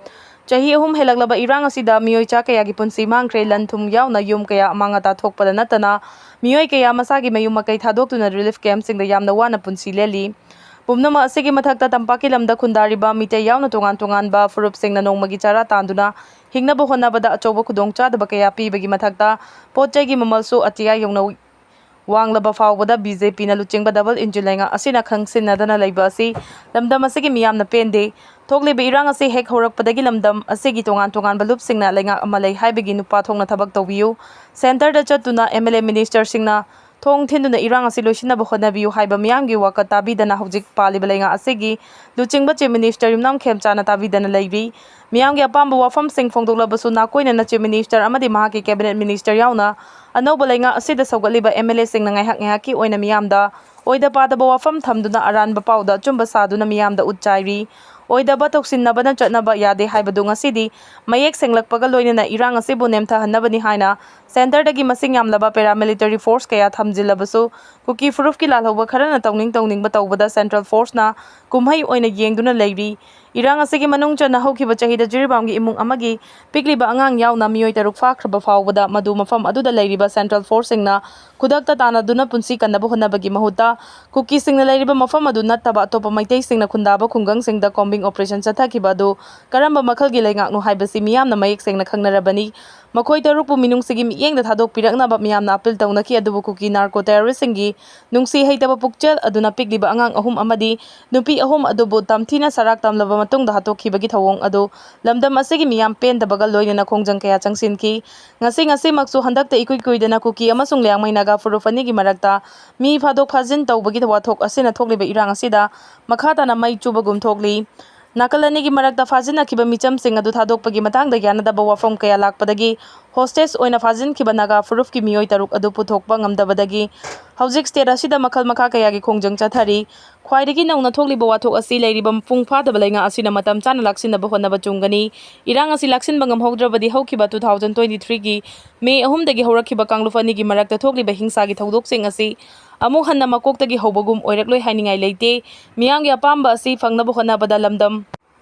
ꯆꯍꯤ ꯑꯍꯨꯝ ꯍꯦꯜꯂꯛꯂꯕ ꯏꯔꯥꯡ ꯑꯁꯤꯗ ꯃꯤꯑꯣꯏ ꯆꯥ ꯀꯌꯥꯒꯤ ꯄꯨꯟꯁꯤ ꯃꯥꯡꯈ꯭ꯔꯦ, ꯂꯟ ꯊꯨꯝ ꯌꯥꯎꯅ ꯌꯨꯝ ꯀꯌꯥ ꯑꯃꯥꯡ ꯑꯇꯥ ꯊꯣꯛꯄꯗ ꯅꯠꯇꯅ ꯃꯤꯑꯣꯏ ꯀꯌꯥ ꯃꯁꯥꯒꯤ ꯃꯌꯨꯝ ꯃꯀꯩ ꯊꯥꯗꯣꯛꯇꯨꯅ relief campꯁꯤꯡꯗ ꯌꯥꯝꯅ ꯋꯥꯅ ꯄꯨꯟꯁꯤ ꯂꯦꯜꯂꯤ꯫ ꯄꯨꯝꯅꯃꯛ ꯑꯁꯤꯒꯤ ꯃꯊꯛꯇ ꯇꯝꯄꯥꯛꯀꯤ ꯂꯝꯗ ꯈꯨꯟꯗꯥꯔꯤꯕ ꯃꯤꯇꯩ ꯌꯥꯎꯅ ꯇꯣꯉꯥꯟ ꯇꯣꯉꯥꯟꯕ ꯐꯨꯔꯨꯞꯁꯤꯡꯅ ꯅꯣꯡꯃꯒꯤ ꯆꯥꯔꯥ ꯇꯥꯟꯗꯨꯅ ꯍꯤꯡꯅꯕ ꯍꯣꯠꯅꯕꯗ ꯑꯆꯧꯕ ꯈꯨꯗꯣꯡꯆꯥꯗꯕ ꯀꯌꯥ ꯄꯤꯕꯒꯤ ꯃꯊꯛꯇ ꯄꯣꯠ ꯆꯩꯒꯤ ꯃꯃꯜꯁꯨ ꯑꯇꯤꯌꯥ ꯌꯧꯅ ꯋꯥꯡꯂꯕ ꯐꯥꯎꯕꯗ BJPꯅ ꯂꯨꯆꯤꯡꯕ double engine ꯂꯩꯉꯥꯛ ꯑꯁꯤꯅ ꯈꯪꯁꯤꯟꯅꯗꯅ ꯂꯩꯕ ꯑꯁꯤ ꯂꯝꯗꯝ ꯑꯁꯤꯒꯤ ꯃꯤꯌꯥꯝꯅ ꯄꯦꯟꯗꯦ꯫ ꯊꯣꯛꯂꯤꯕ ꯏꯔꯥꯡ ꯑꯁꯤ ꯍꯦꯛ ꯍꯧꯔꯛꯄꯗꯒꯤ ꯂꯝꯗꯝ ꯑꯁꯤꯒꯤ ꯇꯣꯉꯥꯟ ꯇꯣꯉꯥꯟꯕ ꯂꯨꯞꯁꯤꯡꯅ ꯂꯩꯉꯥꯛ ꯑꯃ ꯂꯩ ꯍꯥꯏꯕꯒꯤ ꯅꯨꯄꯥ ꯊꯣꯛꯅ ꯊꯕꯛ ꯇꯧꯕꯤꯌꯨ꯫ Centreꯗ ꯆꯠꯇꯨꯅ MLA ministerꯁꯤꯡꯅ ꯊꯣꯡ ꯊꯤꯟꯗꯨꯅ ꯏꯔꯥꯡ ꯑꯁꯤ ꯂꯣꯏꯁꯤꯟꯅꯕ ꯍꯣꯠꯅꯕꯤꯌꯨ ꯍꯥꯏꯕ ꯃꯤꯌꯥꯝꯒꯤ ꯋꯥꯀꯠ ꯇꯥꯕꯤꯗꯅ ꯍꯧꯖꯤꯛ ꯄꯥꯜꯂꯤꯕ ꯂꯩꯉꯥꯛ ꯑꯁꯤꯒꯤ ꯂꯨꯆꯤꯡꯕ Chief Minister ꯌꯨꯝꯅꯥꯝ ꯈꯦꯝꯆꯥꯅ ꯇꯥꯕꯤꯗꯅ ꯂꯩꯔꯤ꯫ ꯃꯤꯌꯥꯝꯒꯤ ꯑꯄꯥꯝꯕ ꯋꯥꯐꯝꯁꯤꯡ ꯐꯣꯡꯗꯣꯛꯂꯕꯁꯨ ꯅꯥꯀꯣꯏꯅꯅ Chief Minister ꯑꯃꯗꯤ ꯃꯍꯥꯛꯀꯤ cabinet minister ꯌꯥꯎꯅ ꯑꯅꯧꯕ ꯂꯩꯉꯥꯛ ꯑꯁꯤꯗ ꯁꯧꯒꯠꯂꯤꯕ MLAꯁꯤꯡꯅ ꯉꯥꯏꯍꯥꯛ ꯉꯥꯏꯍꯥꯛꯀꯤ ꯑꯣꯏꯅ ꯃꯤꯌꯥꯝꯗ ꯑꯣꯏꯗ ꯄꯥꯗꯕ ꯋꯥꯐꯝ ꯊꯝꯗꯨꯅ ꯑꯔꯥꯟꯕ ꯄꯥꯎꯗ ꯑꯆꯨꯝꯕ ꯁꯥꯗꯨꯅ ꯃꯤꯌꯥꯝꯗ ꯎꯠ ꯆꯥꯏꯔꯤ꯫ ꯑꯣꯏꯗꯕ ꯇꯧꯁꯤꯟꯅꯕꯅ ꯆꯠꯅꯕ ꯌꯥꯗꯦ ꯍꯥꯏꯕꯗꯨ ꯉꯁꯤꯗꯤ ꯃꯌꯦꯛ ꯁꯦꯡꯂꯛꯄꯒ ꯂꯣꯏꯅꯅ ꯏꯔꯥꯡ ꯑꯁꯤꯕꯨ ꯅꯦꯝꯊꯍꯟꯅꯕꯅꯤ ꯍꯥꯏꯅ ꯁꯦꯟꯇꯔꯗꯒꯤ ꯃꯁꯤꯡ ꯌꯥꯝꯂꯕ paramilitary force ꯀꯌꯥ ꯊꯝꯖꯤꯜꯂꯕꯁꯨ ꯀꯨꯀꯤ ꯐꯨꯔꯨꯞꯀꯤ ꯂꯥꯜꯍꯧꯕ ꯈꯔꯅ ꯇꯧꯅꯤꯡ ꯇꯧꯅꯤꯡꯕ ꯇꯧꯕꯗ central forceꯅ ꯀꯨꯝꯍꯩ ꯑꯣꯏꯅ ꯌꯦꯡꯗꯨꯅ ꯂꯩꯔꯤ꯫ ꯏꯔꯥꯡ ꯑꯁꯤꯒꯤ ꯃꯅꯨꯡ ꯆꯟꯅ ꯍꯧꯈꯤꯕ ꯆꯍꯤꯗ ꯖꯤꯔꯤꯕꯥꯝꯒꯤ ꯏꯃꯨꯡ ꯑꯃꯒꯤ ꯄꯤꯛꯂꯤꯕ ꯑꯉꯥꯡ ꯌꯥꯎꯅ ꯃꯤꯑꯣꯏ ꯇꯔꯨꯛ ꯐꯥꯈ꯭ꯔꯕ ꯐꯥꯎꯕꯗ ꯃꯗꯨ ꯃꯐꯝ ꯑꯗꯨꯗ ꯂꯩꯔꯤꯕ central forceꯁꯤꯡꯅ ꯈꯨꯗꯛꯇ ꯇꯥꯟꯅꯗꯨꯅ ꯄꯨꯟꯁꯤ ꯀꯟꯅꯕ ꯍꯣꯠꯅꯕꯒꯤ ꯃꯍꯨꯠꯇ ꯀꯨꯀꯤꯁꯤꯡꯅ ꯂꯩꯔꯤꯕ ꯃꯐꯝ ꯑꯗꯨ ꯅꯠꯇꯕ ꯑꯇꯣꯞꯄ ꯃꯩꯇꯩꯁꯤꯡꯅ ꯈꯨꯟꯗꯥꯕ ꯈꯨꯡꯒꯪꯁꯤꯡꯗ combing operation ꯆꯠꯊꯈꯤꯕ ꯑꯗꯨ ꯀꯔꯝꯕ ꯃꯈꯜꯒꯤ ꯂꯩꯉꯥꯛꯅꯣ ꯍꯥꯏꯕꯁꯤ ꯃꯤꯌꯥꯝꯅ ꯃꯌꯦꯛ ꯁꯦꯡꯅ ꯈꯪꯅꯔꯕꯅꯤ꯫ ꯃꯈꯣꯏ ꯇꯔꯨꯛꯄꯨ ꯃꯤꯅꯨꯡꯁꯤꯒꯤ ꯃꯤꯠꯌꯦꯡꯗ ꯊꯥꯗꯣꯛꯄꯤꯔꯛꯅꯕ ꯃꯤꯌꯥꯝꯅ appeal ꯇꯧꯅꯈꯤ, ꯑꯗꯨꯕꯨ ꯀꯨꯀꯤ narco terroristꯁꯤꯡꯒꯤ ꯅꯨꯡꯁꯤ ꯍꯩꯇꯕ ꯄꯨꯛꯆꯦꯜ ꯑꯗꯨꯅ ꯄꯤꯛꯂꯤꯕ ꯑꯉꯥꯡ ꯑꯍꯨꯝ ꯑꯃꯗꯤ ꯅꯨꯄꯤ ꯑꯍꯨꯝ ꯑꯗꯨꯕꯨ ꯇꯝꯊꯤꯅ ꯁꯔꯥꯛ ꯇꯝꯂꯕ ꯃꯇꯨꯡꯗ ꯍꯥꯠꯇꯣꯛꯈꯤꯕꯒꯤ ꯊꯧꯑꯣꯡ ꯑꯗꯨ ꯂꯝꯗꯝ ꯑꯁꯤꯒꯤ ꯃꯤꯌꯥꯝ ꯄꯦꯟꯗꯕꯒ ꯂꯣꯏꯅꯅ ꯈꯣꯡꯖꯪ ꯀꯌꯥ ꯆꯪꯁꯤꯟꯈꯤ꯫ ꯉꯁꯤ ꯉꯁꯤꯃꯛꯁꯨ ꯍꯟꯗꯛꯇ ꯏꯀꯨꯏ ꯀꯨꯏꯗꯅ ꯀꯨꯀꯤ ꯑꯃꯁꯨꯡ ꯂꯤꯌꯥꯡꯃꯩ ꯅꯥꯒꯥ ꯐꯨꯔꯨꯞ ꯑꯅꯤꯒꯤ ꯃꯔꯛꯇ ꯃꯤ ꯐꯥꯗꯣꯛ ꯐꯥꯖꯤꯟ ꯇꯧꯕꯒꯤ ꯋꯥꯊꯣꯛ ꯑꯁꯤꯅ ꯊꯣꯛꯂꯤꯕ ꯏꯔꯥꯡ ꯑꯁꯤꯗ ꯃꯈꯥ ꯇꯥꯅ ꯃꯩ ꯆꯨꯕꯒꯨꯝ ꯊꯣꯛꯂꯤ꯫ ꯅꯥꯀꯜ ꯑꯅꯤꯒꯤ ꯃꯔꯛꯇ ꯐꯥꯖꯤꯟꯅꯈꯤꯕ ꯃꯤꯆꯝꯁꯤꯡ ꯑꯗꯨ ꯊꯥꯗꯣꯛꯄꯒꯤ ꯃꯇꯥꯡꯗ ꯌꯥꯅꯗꯕ ꯋꯥꯐꯝ ꯀꯌꯥ ꯂꯥꯛꯄꯗꯒꯤ hostage ꯑꯣꯏꯅ ꯐꯥꯖꯤꯟꯈꯤꯕ ꯅꯥꯒꯥ ꯐꯨꯔꯨꯞꯀꯤ ꯃꯤꯑꯣꯏ ꯇꯔꯨꯛ ꯑꯗꯨ ꯄꯨꯊꯣꯛꯄ ꯉꯝꯗꯕꯗꯒꯤ ꯍꯧꯖꯤꯛ state ꯑꯁꯤꯗ ꯃꯈꯜ ꯃꯈꯥ ꯀꯌꯥꯒꯤ ꯈꯣꯡꯖꯪ ꯆꯠꯊꯔꯤ꯫ ꯈ꯭ꯋꯥꯏꯗꯒꯤ ꯅꯧꯅ ꯊꯣꯛꯂꯤꯕ ꯋꯥꯊꯣꯛ ꯑꯁꯤ ꯂꯩꯔꯤꯕ ꯃꯄꯨꯡ ꯐꯥꯗꯕ ꯂꯩꯉꯥꯛ ꯑꯁꯤꯅ ꯃꯇꯝ ꯆꯥꯅ ꯂꯥꯛꯁꯤꯟꯅꯕ ꯍꯣꯠꯅꯕ ꯆꯨꯝꯒꯅꯤ꯫ ꯏꯔꯥꯡ ꯑꯁꯤ ꯂꯥꯛꯁꯤꯟꯕ ꯉꯝꯍꯧꯗ꯭ꯔꯕꯗꯤ ꯍꯧꯈꯤꯕ two thousand twenty threeꯒꯤ May ꯑꯍꯨꯝꯗꯒꯤ ꯍꯧꯔꯛꯈꯤꯕ ꯀꯥꯡꯂꯨꯞ ꯑꯅꯤꯒꯤ ꯃꯔꯛꯇ ꯊꯣꯛꯂꯤꯕ ꯍꯤꯡꯁꯥꯒꯤ ꯊꯧꯗꯣꯛꯁꯤꯡ ꯑꯁꯤ ꯑꯃꯨꯛ ꯍꯟꯅ ꯃꯀꯣꯛꯇꯒꯤ ꯍꯧꯕꯒꯨꯝ ꯑꯣꯏꯔꯛꯂꯣꯏ ꯍꯥꯏꯅꯤꯡꯉꯥꯏ ꯂꯩꯇꯦ꯫ ꯃꯤꯌꯥꯝꯒꯤ ꯑꯄꯥꯝꯕ ꯑꯁꯤ ꯐꯪꯅꯕ ꯍꯣꯠꯅꯕꯗ ꯂꯝꯗꯝ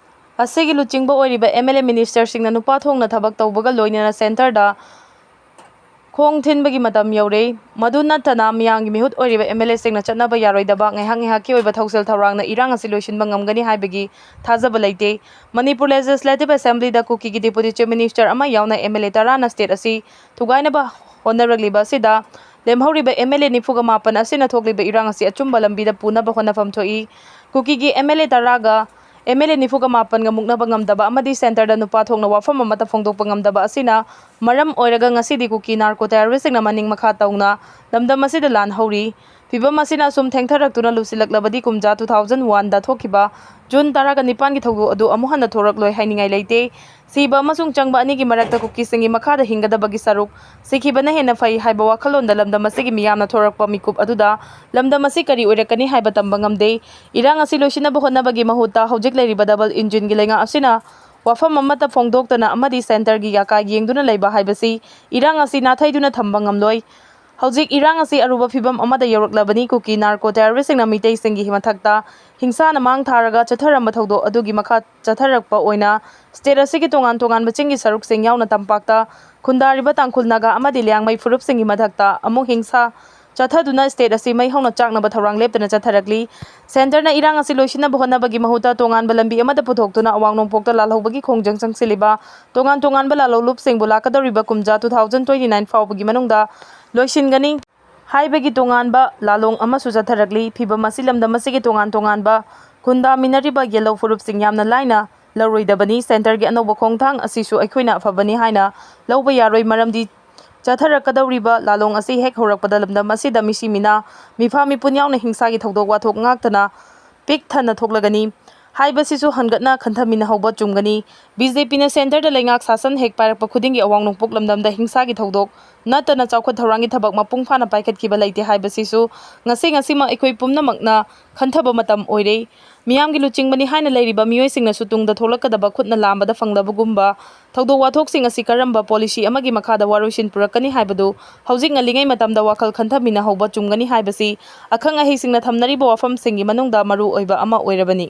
ꯑꯁꯤꯒꯤ ꯂꯨꯆꯤꯡꯕ ꯑꯣꯏꯔꯤꯕ MLA ministerꯁꯤꯡꯅ ꯅꯨꯄꯥ ꯊꯣꯛꯅ ꯊꯕꯛ ꯇꯧꯕꯒ ꯂꯣꯏꯅꯅ centreꯗ ꯈꯣꯡ ꯊꯤꯟꯕꯒꯤ ꯃꯇꯝ ꯌꯧꯔꯦ꯫ ꯃꯗꯨ ꯅꯠꯇꯅ ꯃꯤꯌꯥꯝꯒꯤ ꯃꯤꯍꯨꯠ ꯑꯣꯏꯔꯤꯕ MLAꯁꯤꯡꯅ ꯆꯠꯅꯕ ꯌꯥꯔꯣꯏꯗꯕ ꯉꯥꯏꯍꯥꯛ ꯉꯥꯏꯍꯥꯛꯀꯤ ꯑꯣꯏꯕ ꯊꯧꯁꯤꯜ ꯊꯧꯔꯥꯡꯅ ꯏꯔꯥꯡ ꯑꯁꯤ ꯂꯣꯏꯁꯤꯟꯕ ꯉꯝꯒꯅꯤ ꯍꯥꯏꯕꯒꯤ ꯊꯥꯖꯕ ꯂꯩꯇꯦ꯫ Manipur Legislative Assemblyꯗ ꯀꯨꯀꯤꯒꯤ Deputy Chief Minister ꯑꯃ ꯌꯥꯎꯅ MLA ꯇꯔꯥꯅ state ꯑꯁꯤ ꯊꯨꯒꯥꯏꯅꯕ ꯍꯣꯠꯅꯔꯛꯂꯤꯕ ꯑꯁꯤꯗ ꯂꯦꯝꯍꯧꯔꯤꯕ MLA ꯅꯤꯐꯨꯒ ꯃꯥꯄꯟ ꯑꯁꯤꯅ ꯊꯣꯛꯂꯤꯕ ꯏꯔꯥꯡ ꯑꯁꯤ ꯑꯆꯨꯝꯕ ꯂꯝꯕꯤꯗ ꯄꯨꯅꯕ ꯍꯣꯠꯅꯐꯝ ꯊꯣꯛꯏ꯫ ꯀꯨꯀꯤꯒꯤ MLA ꯇꯔꯥꯒ MLA ꯅꯤꯐꯨꯒ ꯃꯥꯄꯟꯒ ꯃꯨꯛꯅꯕ ꯉꯝꯗꯕ ꯑꯃꯗꯤ centreꯗ ꯅꯨꯄꯥ ꯊꯣꯛꯅ ꯋꯥꯐꯝ ꯑꯃꯠꯇ ꯐꯣꯡꯗꯣꯛꯄ ꯉꯝꯗꯕ ꯑꯁꯤꯅ ꯃꯔꯝ ꯑꯣꯏꯔꯒ ꯉꯁꯤꯗꯤ ꯀꯨꯀꯤ narco terroristꯁꯤꯡꯅ ꯃꯅꯤꯡ ꯃꯈꯥ ꯇꯧꯅ ꯂꯝꯗꯝ ꯑꯁꯤꯗ ꯂꯥꯟ ꯍꯧꯔꯤ꯫ ꯐꯤꯚꯝ ꯑꯁꯤꯅ ꯑꯁꯨꯝ ꯊꯦꯡꯊꯔꯛꯇꯨꯅ ꯂꯨꯁꯤꯜꯂꯛꯂꯕꯗꯤ ꯀꯨꯝꯖꯥ two thousand one ꯗ ꯊꯣꯛꯈꯤꯕ June ꯇꯔꯥꯒ ꯅꯤꯄꯥꯟꯒꯤ ꯊꯧꯗꯣꯛ ꯑꯗꯨ ꯑꯃꯨꯛ ꯍꯟꯅ ꯊꯣꯔꯛꯂꯣꯏ ꯍꯥꯏꯅꯤꯡꯉꯥꯏ ꯂꯩꯇꯦ꯫ ꯁꯤꯕ ꯑꯃꯁꯨꯡ ꯆꯪꯕ ꯑꯅꯤꯒꯤ ꯃꯔꯛꯇ ꯀꯨꯀꯤꯁꯤꯡꯒꯤ ꯃꯈꯥꯗ ꯍꯤꯡꯒꯗꯕꯒꯤ ꯁꯔꯨꯛ ꯁꯤꯈꯤꯕꯅ ꯍꯦꯟꯅ ꯐꯩ ꯍꯥꯏꯕ ꯋꯥꯈꯜꯂꯣꯟꯗ ꯂꯝꯗꯝ ꯑꯁꯤꯒꯤ ꯃꯤꯌꯥꯝꯅ ꯊꯣꯔꯛꯄ ꯃꯤꯀꯨꯞ ꯑꯗꯨꯗ ꯂꯝꯗꯝ ꯑꯁꯤ ꯀꯔꯤ ꯑꯣꯏꯔꯛꯀꯅꯤ ꯍꯥꯏꯕ ꯇꯝꯕ ꯉꯝꯗꯦ꯫ ꯏꯔꯥꯡ ꯑꯁꯤ ꯂꯣꯏꯁꯤꯟꯅꯕ ꯍꯣꯠꯅꯕꯒꯤ ꯃꯍꯨꯠꯇ ꯍꯧꯖꯤꯛ ꯂꯩꯔꯤꯕ double engine ꯒꯤ ꯂꯩꯉꯥꯛ ꯑꯁꯤꯅ ꯋꯥꯐꯝ ꯑꯃꯠꯇ ꯐꯣꯡꯗꯣꯛꯇꯅ ꯑꯃꯗꯤ centre ꯒꯤ ꯌꯥꯀꯥ ꯌꯦꯡꯗꯨꯅ ꯂꯩꯕ ꯍꯥꯏꯕꯁꯤ ꯏꯔꯥꯡ ꯑꯁꯤ ꯅꯥꯊꯩꯗꯨꯅ ꯊꯝꯕ ꯉꯝꯂꯣꯏ꯫ ꯍꯧꯖꯤꯛ ꯏꯔꯥꯡ ꯑꯁꯤ ꯑꯔꯨꯕ ꯐꯤꯚꯝ ꯑꯃꯗ ꯌꯧꯔꯛꯂꯕꯅꯤ꯫ ꯀꯨꯀꯤ narco terrorist ꯁꯤꯡꯅ ꯃꯤꯇꯩꯁꯤꯡꯒꯤ ꯃꯊꯛꯇ ꯍꯤꯡꯁꯥꯅ ꯃꯥꯡ ꯊꯥꯔꯒ ꯆꯠꯊꯔꯝꯕ ꯊꯧꯗꯣꯛ ꯑꯗꯨꯒꯤ ꯃꯈꯥ ꯆꯠꯊꯔꯛꯄ ꯑꯣꯏꯅ state ꯑꯁꯤꯒꯤ ꯇꯣꯉꯥꯟ ꯇꯣꯉꯥꯟꯕ ꯆꯤꯡꯒꯤ ꯁꯔꯨꯛꯁꯤꯡ ꯌꯥꯎꯅ ꯇꯝꯄꯥꯛꯇ ꯈꯨꯟꯗꯥꯔꯤꯕ ꯇꯥꯡꯈꯨꯜ, ꯅꯥꯒꯥ ꯑꯃꯗꯤ ꯂꯤꯌꯥꯡꯃꯩ ꯐꯨꯔꯨꯞꯁꯤꯡꯒꯤ ꯃꯊꯛꯇ ꯑꯃꯨꯛ ꯍꯤꯡꯁꯥ ꯆꯠꯊꯗꯨꯅ state ꯑꯁꯤ ꯃꯩ ꯍꯧꯅ ꯆꯥꯛꯅꯕ ꯊꯧꯔꯥꯡ ꯂꯦꯞꯇꯅ ꯆꯠꯊꯔꯛꯂꯤ꯫ Centre ꯅ ꯏꯔꯥꯡ ꯑꯁꯤ ꯂꯣꯏꯁꯤꯟꯅꯕ ꯍꯣꯠꯅꯕꯒꯤ ꯃꯍꯨꯠꯇ ꯇꯣꯉꯥꯟꯕ ꯂꯝꯕꯤ ꯑꯃꯗ ꯄꯨꯊꯣꯛꯇꯨꯅ ꯑꯋꯥꯡ ꯅꯣꯡꯄꯣꯛꯇ ꯂꯥꯜꯍꯧꯕꯒꯤ ꯈꯣꯡꯖꯪ ꯆꯪꯁꯤꯜꯂꯤꯕ ꯇꯣꯉꯥꯟ ꯇꯣꯉꯥꯟꯕ ꯂꯥꯜꯍꯧꯂꯨꯞꯁꯤꯡꯕꯨ ꯂꯥꯛꯀꯗꯧꯔꯤꯕ ꯀꯨꯝꯖꯥ two thousand twenty nine ꯐꯥꯎꯕꯒꯤ ꯃꯅꯨꯡꯗ ꯂꯣꯏꯁꯤꯟꯒꯅꯤ ꯍꯥꯏꯕꯒꯤ ꯇꯣꯉꯥꯟꯕ ꯂꯥꯂꯣꯡ ꯑꯃꯁꯨ ꯆꯠꯊꯔꯛꯂꯤ꯫ ꯐꯤꯚꯝ ꯑꯁꯤ ꯂꯝꯗꯝ ꯑꯁꯤꯒꯤ ꯇꯣꯉꯥꯟ ꯇꯣꯉꯥꯟꯕ ꯈꯨꯟꯗꯥꯃꯤꯟꯅꯔꯤꯕ ꯌꯦꯜꯍꯧ ꯐꯨꯔꯨꯞꯁꯤꯡ ꯌꯥꯝꯅ ꯂꯥꯏꯅ ꯂꯧꯔꯣꯏꯗꯕꯅꯤ꯫ Centre ꯒꯤ ꯑꯅꯧꯕ ꯈꯣꯡꯊꯥꯡ ꯑꯁꯤꯁꯨ ꯑꯩꯈꯣꯏꯅ ꯑꯐꯕꯅꯤ ꯍꯥꯏꯅ ꯂꯧꯕ ꯌꯥꯔꯣꯏ, ꯃꯔꯝꯗꯤ ꯆꯠꯊꯔꯛꯀꯗꯧꯔꯤꯕ ꯂꯥꯂꯣꯡ ꯑꯁꯤ ꯍꯦꯛ ꯍꯧꯔꯛꯄꯗ ꯂꯝꯗꯝ ꯑꯁꯤꯗ ꯃꯤꯁꯤ ꯃꯤꯅꯥ, ꯃꯤꯐꯥ ꯃꯤꯄꯨꯟ ꯌꯥꯎꯅ ꯍꯤꯡꯁꯥꯒꯤ ꯊꯧꯗꯣꯛ ꯋꯥꯊꯣꯛ ꯉꯥꯛꯇꯅ ꯄꯤꯛ ꯊꯟꯅ ꯊꯣꯛꯂꯒꯅꯤ ꯍꯥꯏꯕꯁꯤꯁꯨ ꯍꯟꯒꯠꯅ ꯈꯟꯊꯃꯤꯟꯅꯍꯧꯕ ꯆꯨꯝꯒꯅꯤ꯫ BJP ꯅ centre ꯗ ꯂꯩꯉꯥꯛ ꯁꯥꯁꯟ ꯍꯦꯛ ꯄꯥꯏꯔꯛꯄ ꯈꯨꯗꯤꯡꯒꯤ ꯑꯋꯥꯡ ꯅꯣꯡꯄꯣꯛ ꯂꯝꯗꯝꯗ ꯍꯤꯡꯁꯥꯒꯤ ꯊꯧꯗꯣꯛ ꯅꯠꯇꯅ ꯆꯥꯎꯈꯠ ꯊꯧꯔꯥꯡꯒꯤ ꯊꯕꯛ ꯃꯄꯨꯡ ꯐꯥꯅ ꯄꯥꯏꯈꯠꯈꯤꯕ ꯂꯩꯇꯦ ꯍꯥꯏꯕꯁꯤꯁꯨ ꯉꯁꯤ ꯉꯁꯤꯃꯛ ꯑꯩꯈꯣꯏ ꯄꯨꯝꯅꯃꯛꯅ ꯈꯟꯊꯕ ꯃꯇꯝ ꯑꯣꯏꯔꯦ꯫ ꯃꯤꯌꯥꯝꯒꯤ ꯂꯨꯆꯤꯡꯕꯅꯤ ꯍꯥꯏꯅ ꯂꯩꯔꯤꯕ ꯃꯤꯑꯣꯏꯁꯤꯡꯅꯁꯨ ꯇꯨꯡꯗ ꯊꯣꯛꯂꯛꯀꯗꯕ ꯈꯨꯠꯅ ꯂꯥꯝꯕꯗ ꯐꯪꯂꯕꯒꯨꯝꯕ ꯊꯧꯗꯣꯛ ꯋꯥꯊꯣꯛꯁꯤꯡ ꯑꯁꯤ ꯀꯔꯝꯕ policy ꯑꯃꯒꯤ ꯃꯈꯥꯗ ꯋꯥꯔꯣꯏꯁꯤꯟ ꯄꯨꯔꯛꯀꯅꯤ ꯍꯥꯏꯕꯗꯨ ꯍꯧꯖꯤꯛ ꯉꯜꯂꯤꯉꯩ ꯃꯇꯝꯗ ꯋꯥꯈꯜ ꯈꯟꯊꯃꯤꯟꯅꯍꯧꯕ ꯆꯨꯝꯒꯅꯤ ꯍꯥꯏꯕꯁꯤ ꯑꯈꯪ ꯑꯍꯩꯁꯤꯡꯅ ꯊꯝꯅꯔꯤꯕ ꯋꯥꯐꯝꯁꯤꯡꯒꯤ ꯃꯅꯨꯡꯗ ꯃꯔꯨ ꯑꯣꯏꯕ ꯑꯃ ꯑꯣꯏꯔꯕꯅꯤ꯫